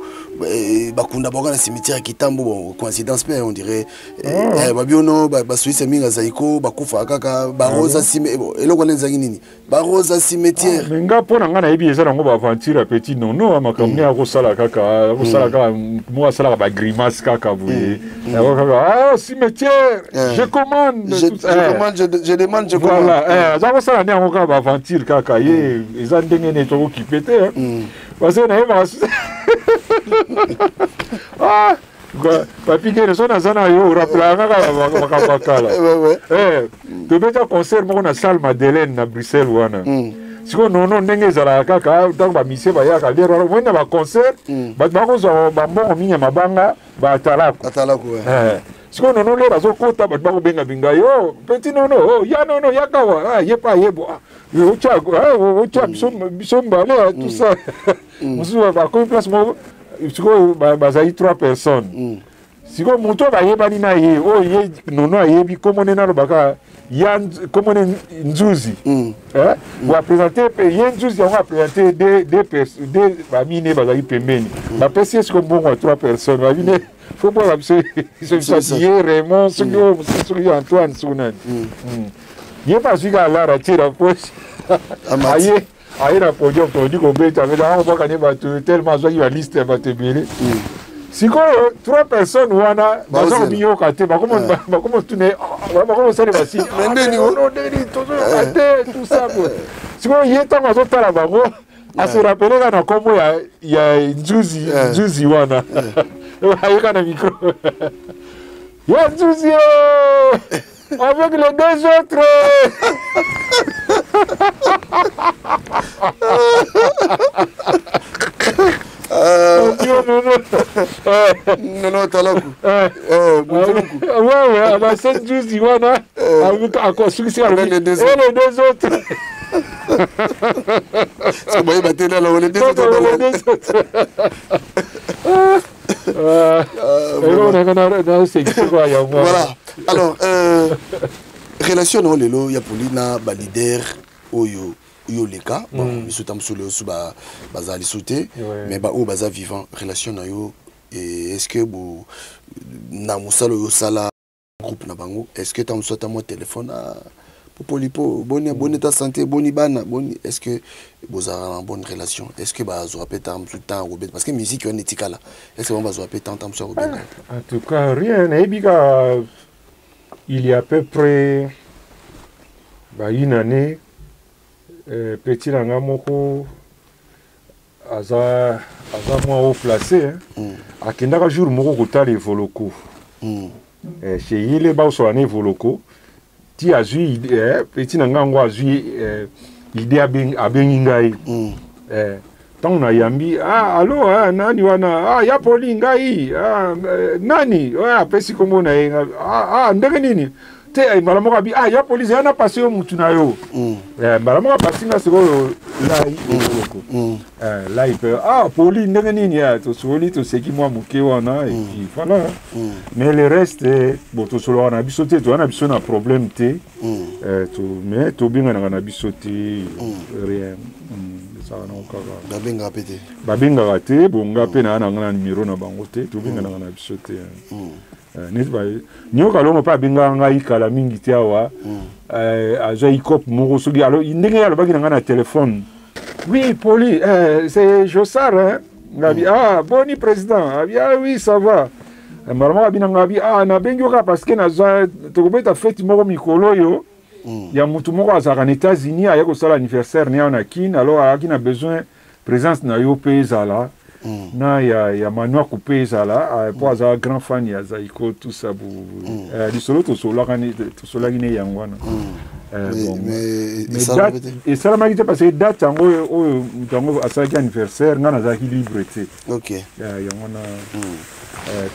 bakunda bango na cimetière ya Kitambo. Bon, coïncidence mpe on dirait, babio no basoliste mingi azali ko bakufaka kaka Barosa. Eloko wana ezalaki nini, Barosa cimetière? Mais nga, mpo na nga, nayebi eza nango baaventure ya petit nono, makambo ne akosala kaka, akosala kaka mo, asalaka bagrimace kaka boye yango kaka, ah, cimetière, je commande. Je commande, je demande, je commande. Voilà, aza kosala nde yango kaka baaventure kaka ye, eza ndenge nini tokokipe te, parce que nayebaka, ah, Papi Kene, so naza na yo, orappelaka kaka makambo ya kala. Tobeta concert moko na salle Madeleine na Bruxelles wana. Sikoyo nono, ndenge ezalaka kaka ntango bamisie bayaka lere wana, omoni na baconcert bato bakozwa bambongo mingi ya mabanga, baatalaku. Sikoyo nono lere azokota, bato bakobenga binga yo petit nono, oh, ya nono yakawa, ye pa yebo otya biso mbale, tout ça. Mosusu bakomi place moko, sikoyo bazali trois personnes. Sikoyo moto oyo bayebani na ye, oyo ye Nono ayebi kombo nde nalobaka ya kombo ne Nzuzi. Eh? Bo apresente pe ye Nzuzi yango apresente deux bami ne bazalaki pembeni. Bapesi ye sikoyo mbongo ya 3 personnes. Babi ne faut bwaka biso biso ye Raymond soki oyo mosusu soki Antoine soki nani. Ye mpe azwi kaka lara atie na poche. Aye aye na podium tobandi kobeta beta akobwaka ne bato tellement azwaki baliste ya bato ebele. Sikoyo 3 personnes wana baza komiyoka te, bakoma tuna, bakoma kosala basigne tozoyoka te tout ça boye. Sikoyo ye ntango azotala bango ase rappele kaka na nkombo ya Nzuzi, Nzuzi wana ayeka na micro ya Nzuzi avec les deux autres. Nono Talaku. Ouais, ouais, bah c'est Nzuzi wana akosukisi alobi et les deux autres. Parce que boyeba te nalo les deux autres. Les deux autres. Voilà. Alors, relation na lelo ya poli na ba leader oyo oyo leka bon miso ta mosusu oyo ba bazali lisusu te, mais ba oyo baza vivant, relation na yo, et est-ce que bo na mosala oyo osala groupe na bango, est-ce que ta mosusu ata mwa téléphone Popolipo, boni boni ta santé, boni bana, boni, est-ce que bozalaka na bonne relation, est-ce que bazwaka mpe ta mosusu temps akobeta, parce que musique wana etikala, est-ce que bango bazwaka mpe temps ta mosusu akobeta? En tout cas rien. Nayebi kaka il y a à peu près ba une année, petit na nga moko aza mwa haut placé, hein. Akendaka jour moko kotala Evoloko. Chez yele baosola na Evoloko ti azwi petit na ngai yango azwi idée, abengi ngai. Ntango nayambi, ah, allo, ah, nani wana? Ah, ya Poli, ngai, ah, nani oyo apesi kombo na ye, ah, ah, ndenge nini te? Mbala moko abi, ah, ya Poli, zela napasi yo mutu na yo. Mbala moko apasi nga sikoyo lai Evoloko. Lai mpe, ah, Poli, ndenge nini? Tosoli, toseki mwa moke wana et puis voilà. Mais le reste, bon, tosololaka na biso te, toza na biso na problème te, mais tobenganaka na biso te, rien. Ezalaka nango kaka. Babengaka mpe te? Babengaka te. Bon, nga mpe naa na nga na numero na bango te, tobenganaka na biso te. Neti Nyoka Longo mpe abengaka ngai kala mingi te awa, azwaki cope moko soki ndenge ye alobaki na ngai na telefone, oui Poli, c'est Josar, hein? Ngabi, ah, boni président? Abi, ah oui, ça va. Mbala moko abi na ngai, abi, ah, nabengi yo kaka parce que nazwa tokobeta feti moko mikolo oyo ya mutu moko azalaka na États-Unis, aye kosala anniversaire ne awa na Kin, alors ayaki na besoin présence na yo mpe ezala na ya Manuaku mpe ezala, mpo azala grand fan ya Zaiko, tout ça. Lisolo tosolaki ne yango wana. Esalamaki te parce que date yango oyo moto yango asalaki anniversaire, ngai nazalaki libre te. Yango wana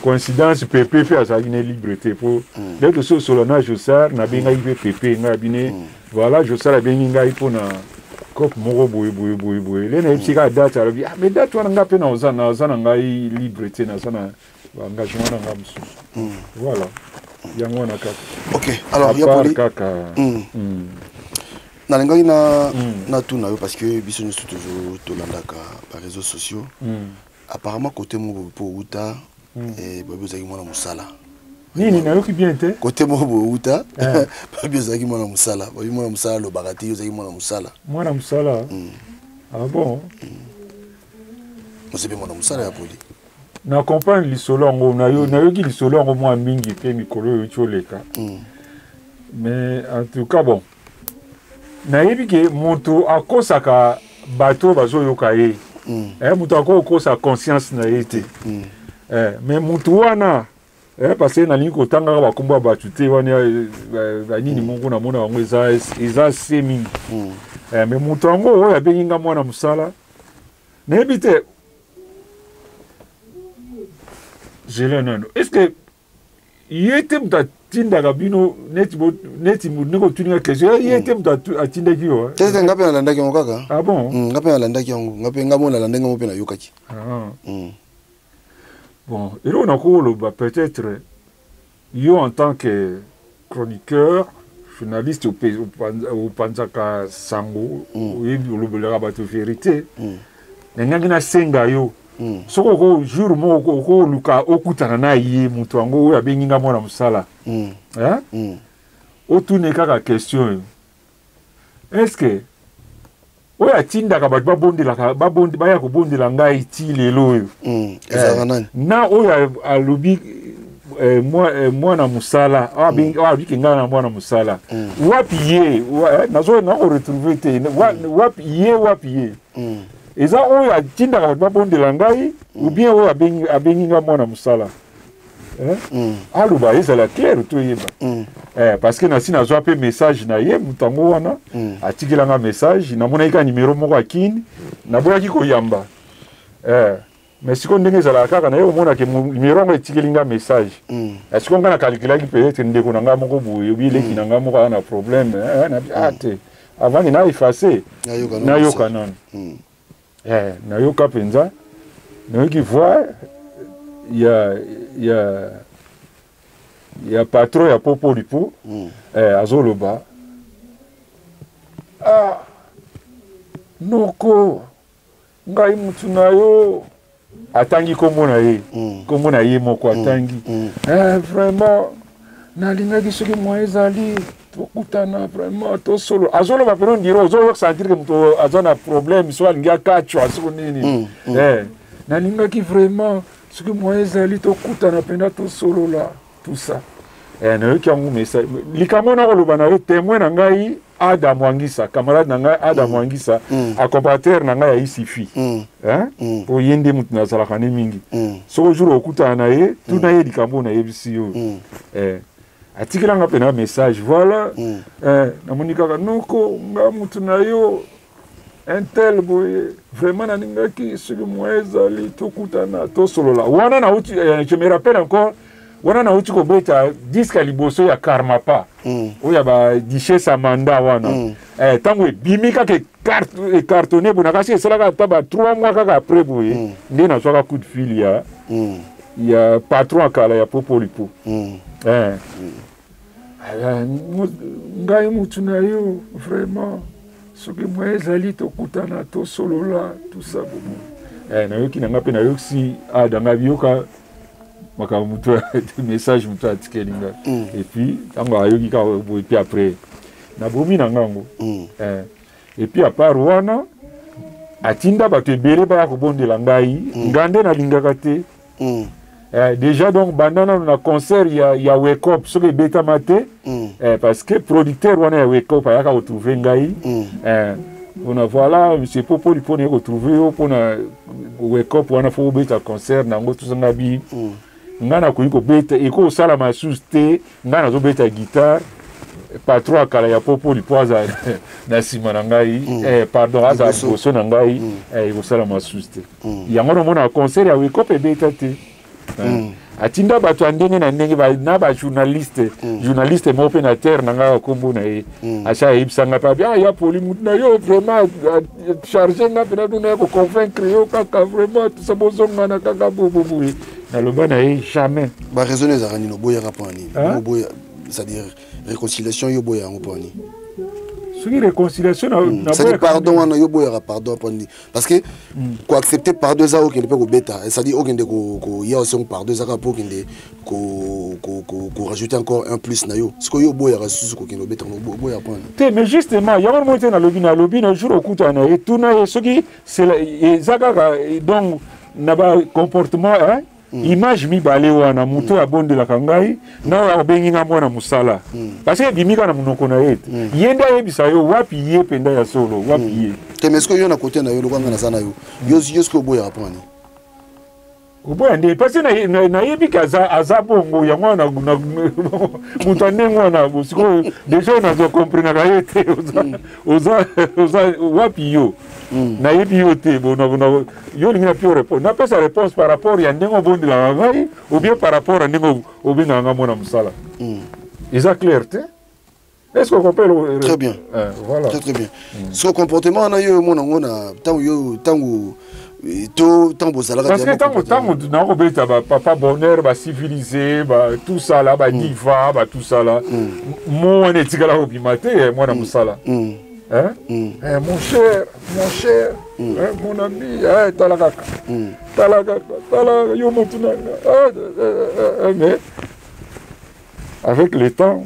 coïncidence, pepe mpe azalaki ne libre te, mpo nde tososola na Josar, nabengaki mpe pepe ngai abine, voilà, Josar abengi ngai mpona cope moko boye boye boye boye, le nayebisi kaka date, alobi, ah, mais date wana ngai mpe naza na ngai libre te, naza na baengagement na ngai mosusu. Voilà, yango wana kaka. Ok, alors ya Poli, kaka nalingaki natuna yo parce que biso nyonso toujours tolandaka baréseaux sociaux. Apparemment côté moko mpo outa, babi ozalaki mwana mosala. Nini? Nayoki bien te. Côté moko boye outa, babi ozalaki mwana mosala, babi mwana mosala alobaka te, yo ozalaki mwana mosala. Mwana mosala? Ah bon? Oza mpe mwana mosala ya Poli. Na comprendre lisolo yango, nayoki lisolo yango mwa mingi mpe mikolo oyo euti oleka. Mais en tout cas, bon, nayebi ke moto akosaka bato oyo bazoyoka ye. Moto akoki kokosa conscience na ye te. Mais moto wana, parce que nalingi kotangaka bakombo ya bato te wana, banini moko namona yango eza se mingi. Mais moto yango oyo abengi nga mwana mosala, nayebi te, zela nano, est ce que ye te moto atindaka bino neti neti ndenge otuni nga question, ye te moto atindaki yo? Te te, nga mpe nalandaki yango kaka. Ah bon? Nga mpe nalandaki yango, nga mpe nga mo nalandaki yango mpe nayokaki. Bon, eloko nakoloba, peut-être yo en tant que chroniqueur, journaliste, opanzaka sango, oyebi, olobelaka bato vérité. Nangaki nasenga yo, soki oko jour moko okoluka okutana na ye, moto yango oyo abengi nga mwana mosala, hein? Otune kaka question oyo: est ce que oyo atindaka bato babondelaka, baya kobondela ngai ti lelo oyo, Ezalaka nani? Na oyo alobi mwana mosala, oyo alobiki ngai na mwana mosala, wapi ye? Nazo nakoretrouve te. Wapi ye? Wapi ye? Eza oyo atindaka bato babondela ngai ou bien oyo abengi ngai mwana mosala? Aloba, ezala claire, toyeba. Parce que nasi nazwa mpe message na ye, moto yango wana atikelanga message. Namonaki kaka nimero moko akini, naboyaki koyamba. Mais sikoyo, ndenge ezalaka kaka, naye komonake nimero yango etikeli nga message. Sikoyo nga nakalkulaki peut-être ndeko na nga moko boye, obi eleki na nga moko aza na problème. Ah te, avant na efface, nayoka nano. Nayoka mpenza, nayoki voix ya patron ya Popolipo. Azoloba: "Ah, noko, ngai mutu na yo." Atangi nkombo na ye, nkombo na ye moko atangi. "Vraiment nalingaki soki moyen ezali tokutana, vraiment tosolo." Azoloba peno ndiro, ozosentir ke moto aza na problème, so alingi akacwa soko nini. "Nalingaki vraiment soki moyen ezali tokutana mpenza, tosolola, tout ça." Nayoki yango message. Likambo nakoloba na yo, témoin na ngai Ada Mwangisa, camarade na ngai Ada Mwangisa, accompagnateur na ngai ya Isifi, po ye nde motu nazalaka ne mingi. Soki jour okutana na ye, tuna ye likambo nayebisi yo. Atikelanga mpe na message, voilà. Namoni kaka: "Noko, nga mutu na yo un tel boye, vraiment nalingaki soki moyen ezali tokutana, tosolola." Wana nauti, je me rappelle encore, wana nauti kobeta disque ya liboso ya Karmapa, oyo ya baduchesse Amanda wana. Ntango ebimi kaka, ecartonne boye, nakasi esalaka ata ba 3 mois kaka après boye, nde nazwaka coup de fil ya patron akala ya Popolipo. "Ngai mutu na yo, vraiment soki moyen ezali tokutana, tosolola, tout ça." Bobo nayoki na nga mpe, nayokisi Ada nga biyoka makambo moto, message moto atikeli nga. Et puis ntango ayoki kaka boye, puis après nabomi na ngango. Et puis à part wana, atinda bato ebele baya kobondela ngai, nga nde nalingaka te. Déjà donc banda nano na concert ya Wekop, soki ebetama te, parce que producteur wana ya Wekop ayaka kotrouve ngai mpona, voilà, monsieur Popoli, mpona ye kotrouve yo mpona Wekop wana, fo kobeta concert nango tozanga bi. Ngai nakoki kobeta, ekosalama lisusu te. Ngai nazobeta guitare, patron akala ya Popoli mpo aza na nsima na ngai, pardon, aza liboso na ngai, ekosalama lisusu te. Yango namona concert ya Wekop ebeta te. Atinda bato ya ndenge na ndenge, na bajournaliste, journaliste moko mpe na terre na ngai, akombo na ye, asi ayebisanga mpe abi: "Ah, ya Poli, mutu na yo vraiment charge nga mpena nuna ya koconvaincre yo kaka, vraiment tusa bozongana kaka boboboye." Naloba na ye: "Jamais." Baraison ezalaka nini? Oboyaka mpona nini? Oboya, c'est-à-dire réconciliation, yo boya yango mpona nini? Soki réconciliation? C'est-à-dire pardon wana, yo boyaka pardon mpona nini? Parce que koaccepte pardon eza okende mpe kobeta, c'est-à-dire okende koya osengo pardon, ezaka mpo okende korajouter encore un plus na yo. Sikoyo yo oboyaka susu kokende obeta, oboyaka mpona nini? Te, mais justement yango moi te, nalobi na jour okutana na ye, tuna ye soki eza kaka donc na bacomportement, hein? Image mibale wana, moto oyo abondelaka ngai na oyo abengi nga mwana mosala, parce que ebimi kaka na monoko na ye te. Ye nde ayebisa yo wapi ye mpenza ya solo, wapi ye. Te, mais sikoyo yo na kote na yo, lokwa nga naza na yo, yo sikoyo oboyaka mpona nini? Oboya nde parce nayebi ke aza bongo. Yango wana moto ya ndenge wana, sikoyo déjà oyo nazwa komprenaka ye te. Oza wapi yo? Nayebi yo te. Bon, yo olingi na pio réponse, napesa réponse par rapport ya ndenge obondelaka ngai ou bien par rapport ya ndenge obengaka ngai mwana mosala? Eza clair te? Est-ce qu'on comprend? Très bien. Voilà. Très très bien. So comportement wana, yo omona yango na ntango yo, ntango To ntango bozalaka parce que ntango ntango nakobeta bapapa bonheur, bacivilisé, tout ça la, badiva, ba tout ça la, mo wana etikala kobima te, mwana mosala. Hein? Eh, mon cher, mon cher, hein, mon ami, eh, tala kaka, tala kaka, tala yo motu na nga. Mais avec le temps,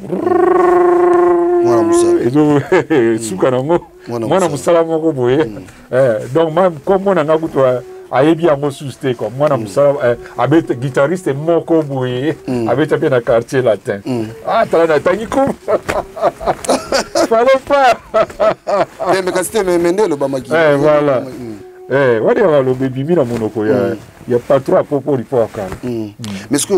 suka nango mwana mosala moko boye. Donc kombo na nga kutu ayebi yango susu te quoi. Mwana mosala abeta, guitariste moko boye, abeta mpe na Quartier Latin. Ah, tala, natangi ko, fallait pas. Mais kasi te, me nde elobamaki. Voilà, wana ya baloba ebimi na monoko ya patron apopo lipo ya kala. Mais ce que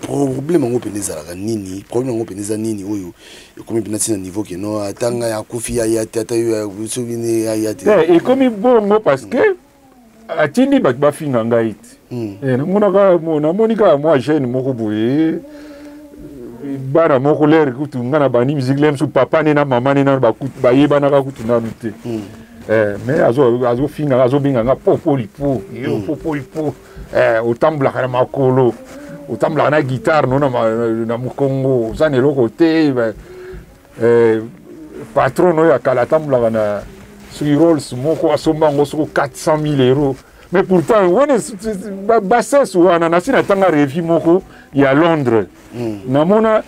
problème yango mpena ezalaka nini? Problème yango mpena eza nini oyo ekomi mpena ntina niveau ke no, ata ngai akufi, aya te, ata yo soki aya te? Ekomi bongo parce que atindi bato bafinga ngai te. Namonaka, namoni kaka mwa jeune moko boye, bana moko lere kutu ngai na bandi musique le mosusu, papa ne na mama ne nano bayebanaka kutu nanu te. Mais azofinga, azobenga nga popolipo, yo popolipo, otambolaka na makolo, otambolaka na guitare no na mokongo, oza na eloko te. Patron oyo akala atambolaka na soki Rolls moko, asomba yango soki 400 000 euros. Mais pourtant wana bassesse wana, nasi natanga revue moko ya Londres, namona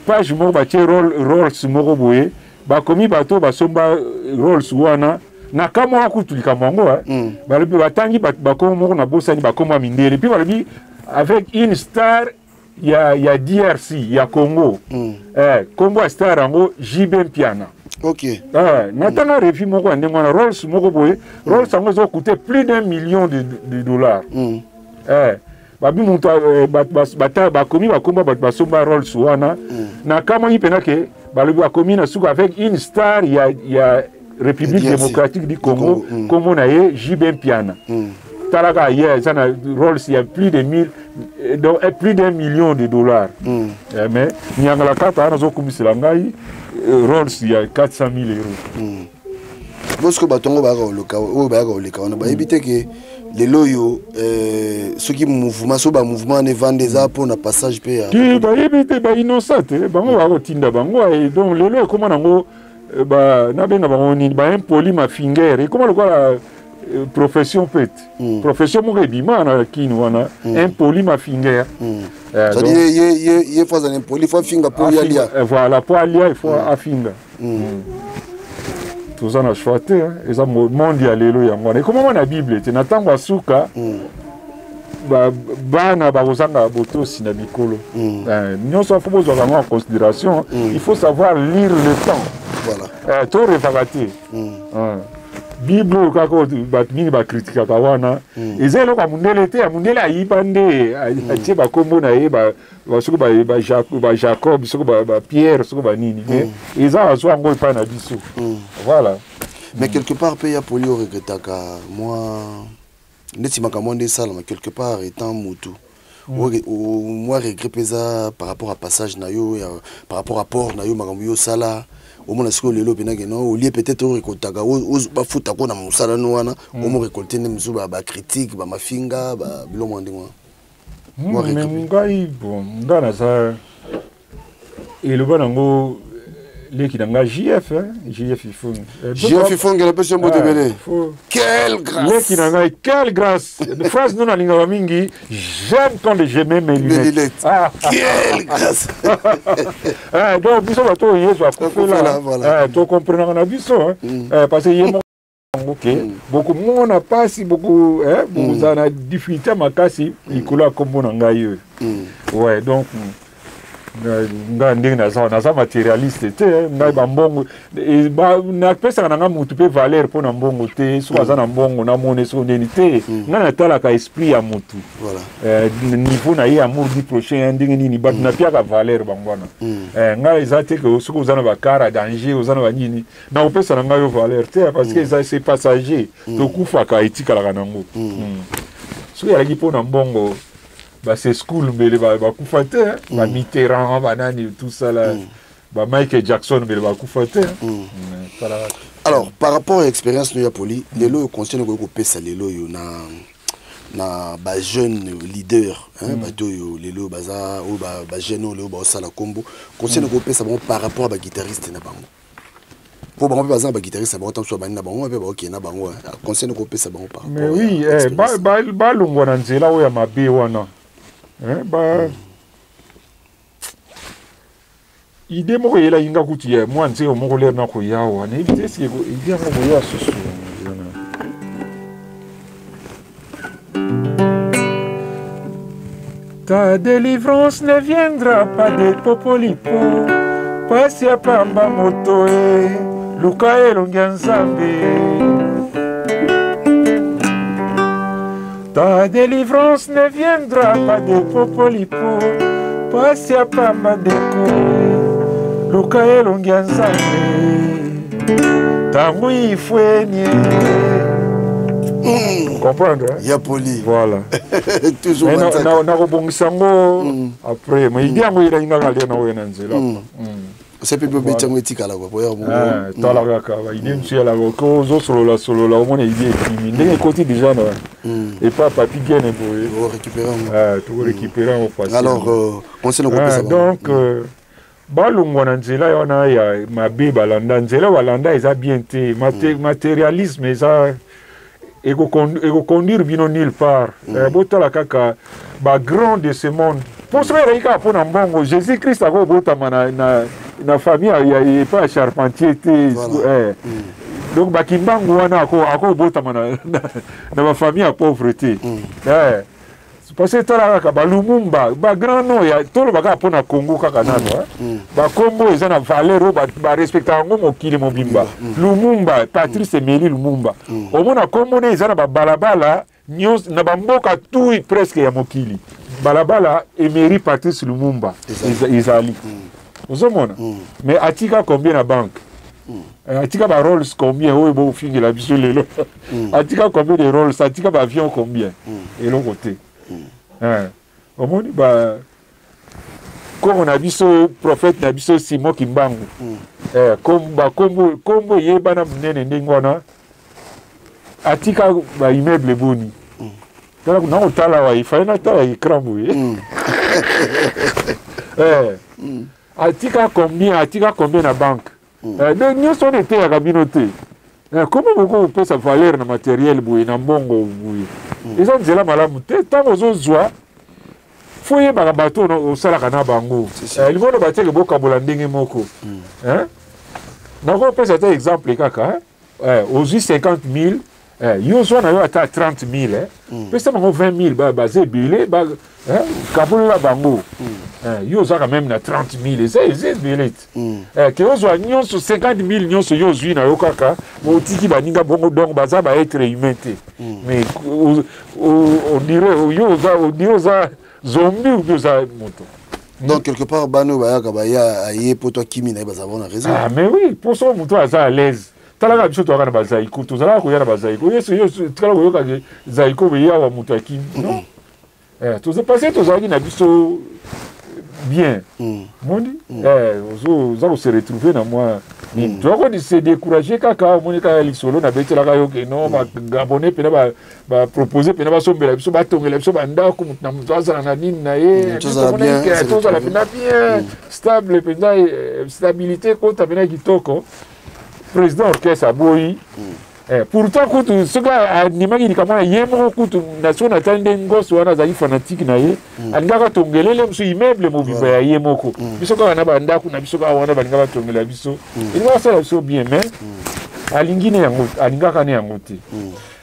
page moko batie Rolls moko boye, bakomi bato basomba Rolls wana. Na kamwa kutu likambo yango, balobi batangi bakomo moko, nabosani, bakomo ya mindele, puis balobi avec une star ya DRC, ya Congo. Kombo ya star yango JB Mpiana. Natanga revue moko ya ndenge wana, Rolls moko boye, Rolls yango ezocoûter plus d'un million de dollars. Babi moto bakomi bakomba bato basomba Rolls wana. Nakamwaki mpena ke balobi bakomi na suka avec une star ya République démocratique du Congo, kombo na ye JB Mpiana. Talaka ye eza na Rolls ya plus de mille, donc plus d'un million de dollars. Mais nyangala kaka wana azokumisela ngai Rolls ya 400 000 euros. Bosiko bato yango bayaka koluka, oyo bayaka koleka wana, bayebi te ke lelo oyo soki mouvement, so bamouvement wana evanda, eza mpona passage mpe ya Te, bayebi te, bainosa te, bango bakotinda bango. Donc lelo ekóma nango, nabenga bango nini, baimpoli mafingere, ekóma lokola profession mpe te, profession moko ebima na kini wana, impoli mafingere. C'est-à-dire ye faut azala impoli, faut afinga mpo ye alia. Voilà, po alia il faut afinga. Toza na choix te, eza monde ya lelo yango wana. Ekomama na Bible te, na ntango ya suka bana bakozanga botosi na mikolo nyonso. Faut bozwaka yango en considération. Il faut savoir lire le temps. Torefaka te. Bible oyo kaka bato mingi bakritikaka wana, eza eloko ya mondele te. Ya mondele ayiba nde atie bakombo na ye, soki baJacob, soki baPierre, soki banini, mais eza azwa yango epai na biso. Voilà. Mais quelque part mpe ya poli, oregretaka mwa neti makambo nde esalama quelque part étant motu, mwa regret mpe eza par rapport à passage na yo, par rapport à port na yo, makambo yo osala, omona sikoyo lelo mpenake no olie peut-être orécoltaka, bafutako na mosala no wana, omo récolte nde mosusu bacritique, bamafinga, biloko mwa ndenge wana. Mais ngai, bon, ngai naza eloba nango leki na nga JF, JF Ifonge. JF Ifonge, napesi yo mbote ebele. Quelle grâce! Leki na ngai, quelle grâce! Phrase no nalingaka mingi: "J'aime quand je mets mes lunettes." Ah. Quelle grâce! Donc biso bato oyo Yesu akufela, tokomprenaka na biso, parce que ye moko yango ke bokomona mpasi, bokozala na difficulté makasi likolo ya nkombo na ngai oyo. Ouais, donc ngai ndenge naza matérialiste te. Ngai bambongo napesaka na ngai motu mpe valeur mpo na mbongo te. Soki aza na mbongo, namoni soki ndeni te. Ngai natalaka esprit ya motu, niveau na ye, amour du prochain ya ndenge nini. Bato napiaka valeur bango wana. Ngai eza te ke soki oza na bacar ya danger, oza na banini, nakopesa na ngai yo valeur te, parce que eza, c'est passager. Tokufaka, etikalaka nango. Soki ezalaki mpo na mbongo, base school mbele bakufa te, baMitterrand, banani, tout ça là. Ba Michael Jackson mbele bakufa te. Tala kaka. Alors, par rapport à expérience no ya poli, lelo oyo conseil okoki kopesa lelo oyo na na ba jeune leader, hein, bato oyo lelo baza oyo ba, ba jeune oyo lelo baosala kombo, conseil okoki kopesa bango par rapport à ba guitariste na bango, po bango mpe baza na ba guitariste na bango, ntango mosusu babandi na bango mpe baokende na bango, hein. Conseil okoki kopesa bango par Mais rapport oui, ya eh, balongwa na nzela oyo ya mabe wana. Eh, ba idée moko eyelaki nga kutu ya mwa nzembo moko lere na koya awa, nayebi te eske idée yango koya susu. Ta délivrance ne viendra pas de Popolipo, pasi ya pamba moto e, luka elongi ya Nzambe. Ta délivrance ne viendra pas de Popolipo, pasi ya pamba ndeko, luka elongi ya Nzambe. Tango ifwenye. Comprendre, hein? Ya poli. Voilà. Toujours Mais Manzaka. nakobongisa yango après. Mais idée yango eyelaki nga kaka na oyo na nzela. Osepi mpe obeti yango etikala kwa po ya mongo. Ah, tala kaka ba idée mosusu eyalaka ko ozosolola solola, omona idée ekimi ndenge ekoti déjà na epa Papi Gene boye. Orécupéré yango. Ah, tokorécupéré yango facile. Alors, conseil nakopesa Ah, bango. donc balongwa na nzela wana ya mabe, balanda nzela balanda eza bien te. Matérialisme eza ekoconduire bino nulle part. Botala kaka bagrand de ce monde, mpo soki ezalaki kaka mpo na mbongo, Jésus Christ akobotama na famille ya epa ya charpentier te. Donc bakimbangu wana akobotama na bafamille ya pauvre te. Parce que tala kaka balumumba, bagrand nom ya toloba kaka mpo na Congo kaka nano, hein. Bakombo eza na valeur oyo barespectaka yango mokili mobimba. Lumumba, Patrice Emery Lumumba, omona kombo ne eza na babalabala nyonso na bamboka tout presque ya mokili. Balabala Emery Patrice Lumumba ezali, ozomona. Mais atika combien na banque? Atika ba Rolls combien oyo bofingela biso lelo? Atika combien de Rolls? Atika baavion combien? Eloko te. Omoni ba koko na biso, prophète na biso Simon Kimbangu, bakombo kombo eyebana monene ndenge wana, atika baimmeuble boni? Tala, nakotala wa ifale natala écran boye. Atika combien? Atika combien na banque? Donc nyonso wana eteyaka bino te. Comment boko kopesa valeur na matériel boye, na mbongo boye? Eza nzela malamu te. Ntango ozozwa, fo oyebaka bato oyo osalaka na bango. Lingo oloba teke bokabola ndenge moko. Hein? Nakopesa ata exemple kaka, hein? Ozwi 50 000, yo ozwa na yo ata 30 000, eh? Pesa bango 20 000, baza ebele, hein? Kabolela bango. Yo ozwaka même na 30 000, eza ebele te. Ke ozwa nyonso 50 000 nyonso yo ozwi na yo kaka, otiki baninga bongo, donc baza ba être humain te. Mais on dirait yo oza, on dirait oza zombie ou bien oza moto. Donc quelque part bana oyo bayaka baya aye po to akimi na ye, bazala na raison. Ah mais oui, po so moto aza à l'aise, talaka biso toyaka na bazaiko, tozalaka koya na bazaiko. Yesu yo tikala koyoka ke zaiko boye awa moto akimi, non. Toza parce que tozalaki na biso bien, mondi oza kose retrouver na mwa nini, toza ko se décourager kaka. Omoni kaka lisolo nabetelaka yo ke non, bagabonais mpena bapropose mpena basombela biso, batongela biso bandako, moto na moto azala na nini na ye, Tozala bien, se tozala retrouver. mpena bien stable mpenza, stabilité ekota mpena kitoko. Président orchestre aboyi. Pourtant kutu soki andimaki likambo na ye moko kutu na soki natali nde ngoso wana azali fanatique na ye, alingaka atongelele mosu immeuble mobimba ya ye moko. Biso kaka na bandako na biso kaka wana balinga batongela biso, elinga basala biso bien, mais alingi ne yango, alingaka ne yango te.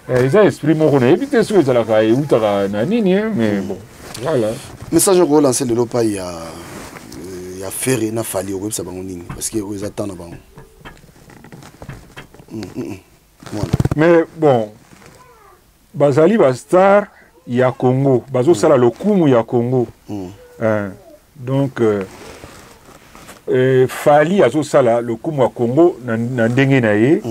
Eza esprit moko nayebi te soki ezalaka eutaka na nini, mais bon, voilà. Message okolancer lelo pai ya Ferre na Fally, okoyebisa bango nini? Parce que oyo eza temps na bango. Voilà. Mais bon, bazali bastar ya Congo, bazosala lokumu ya Congo. Donc Fally azosala lokumu ya Congo na ndenge na ye,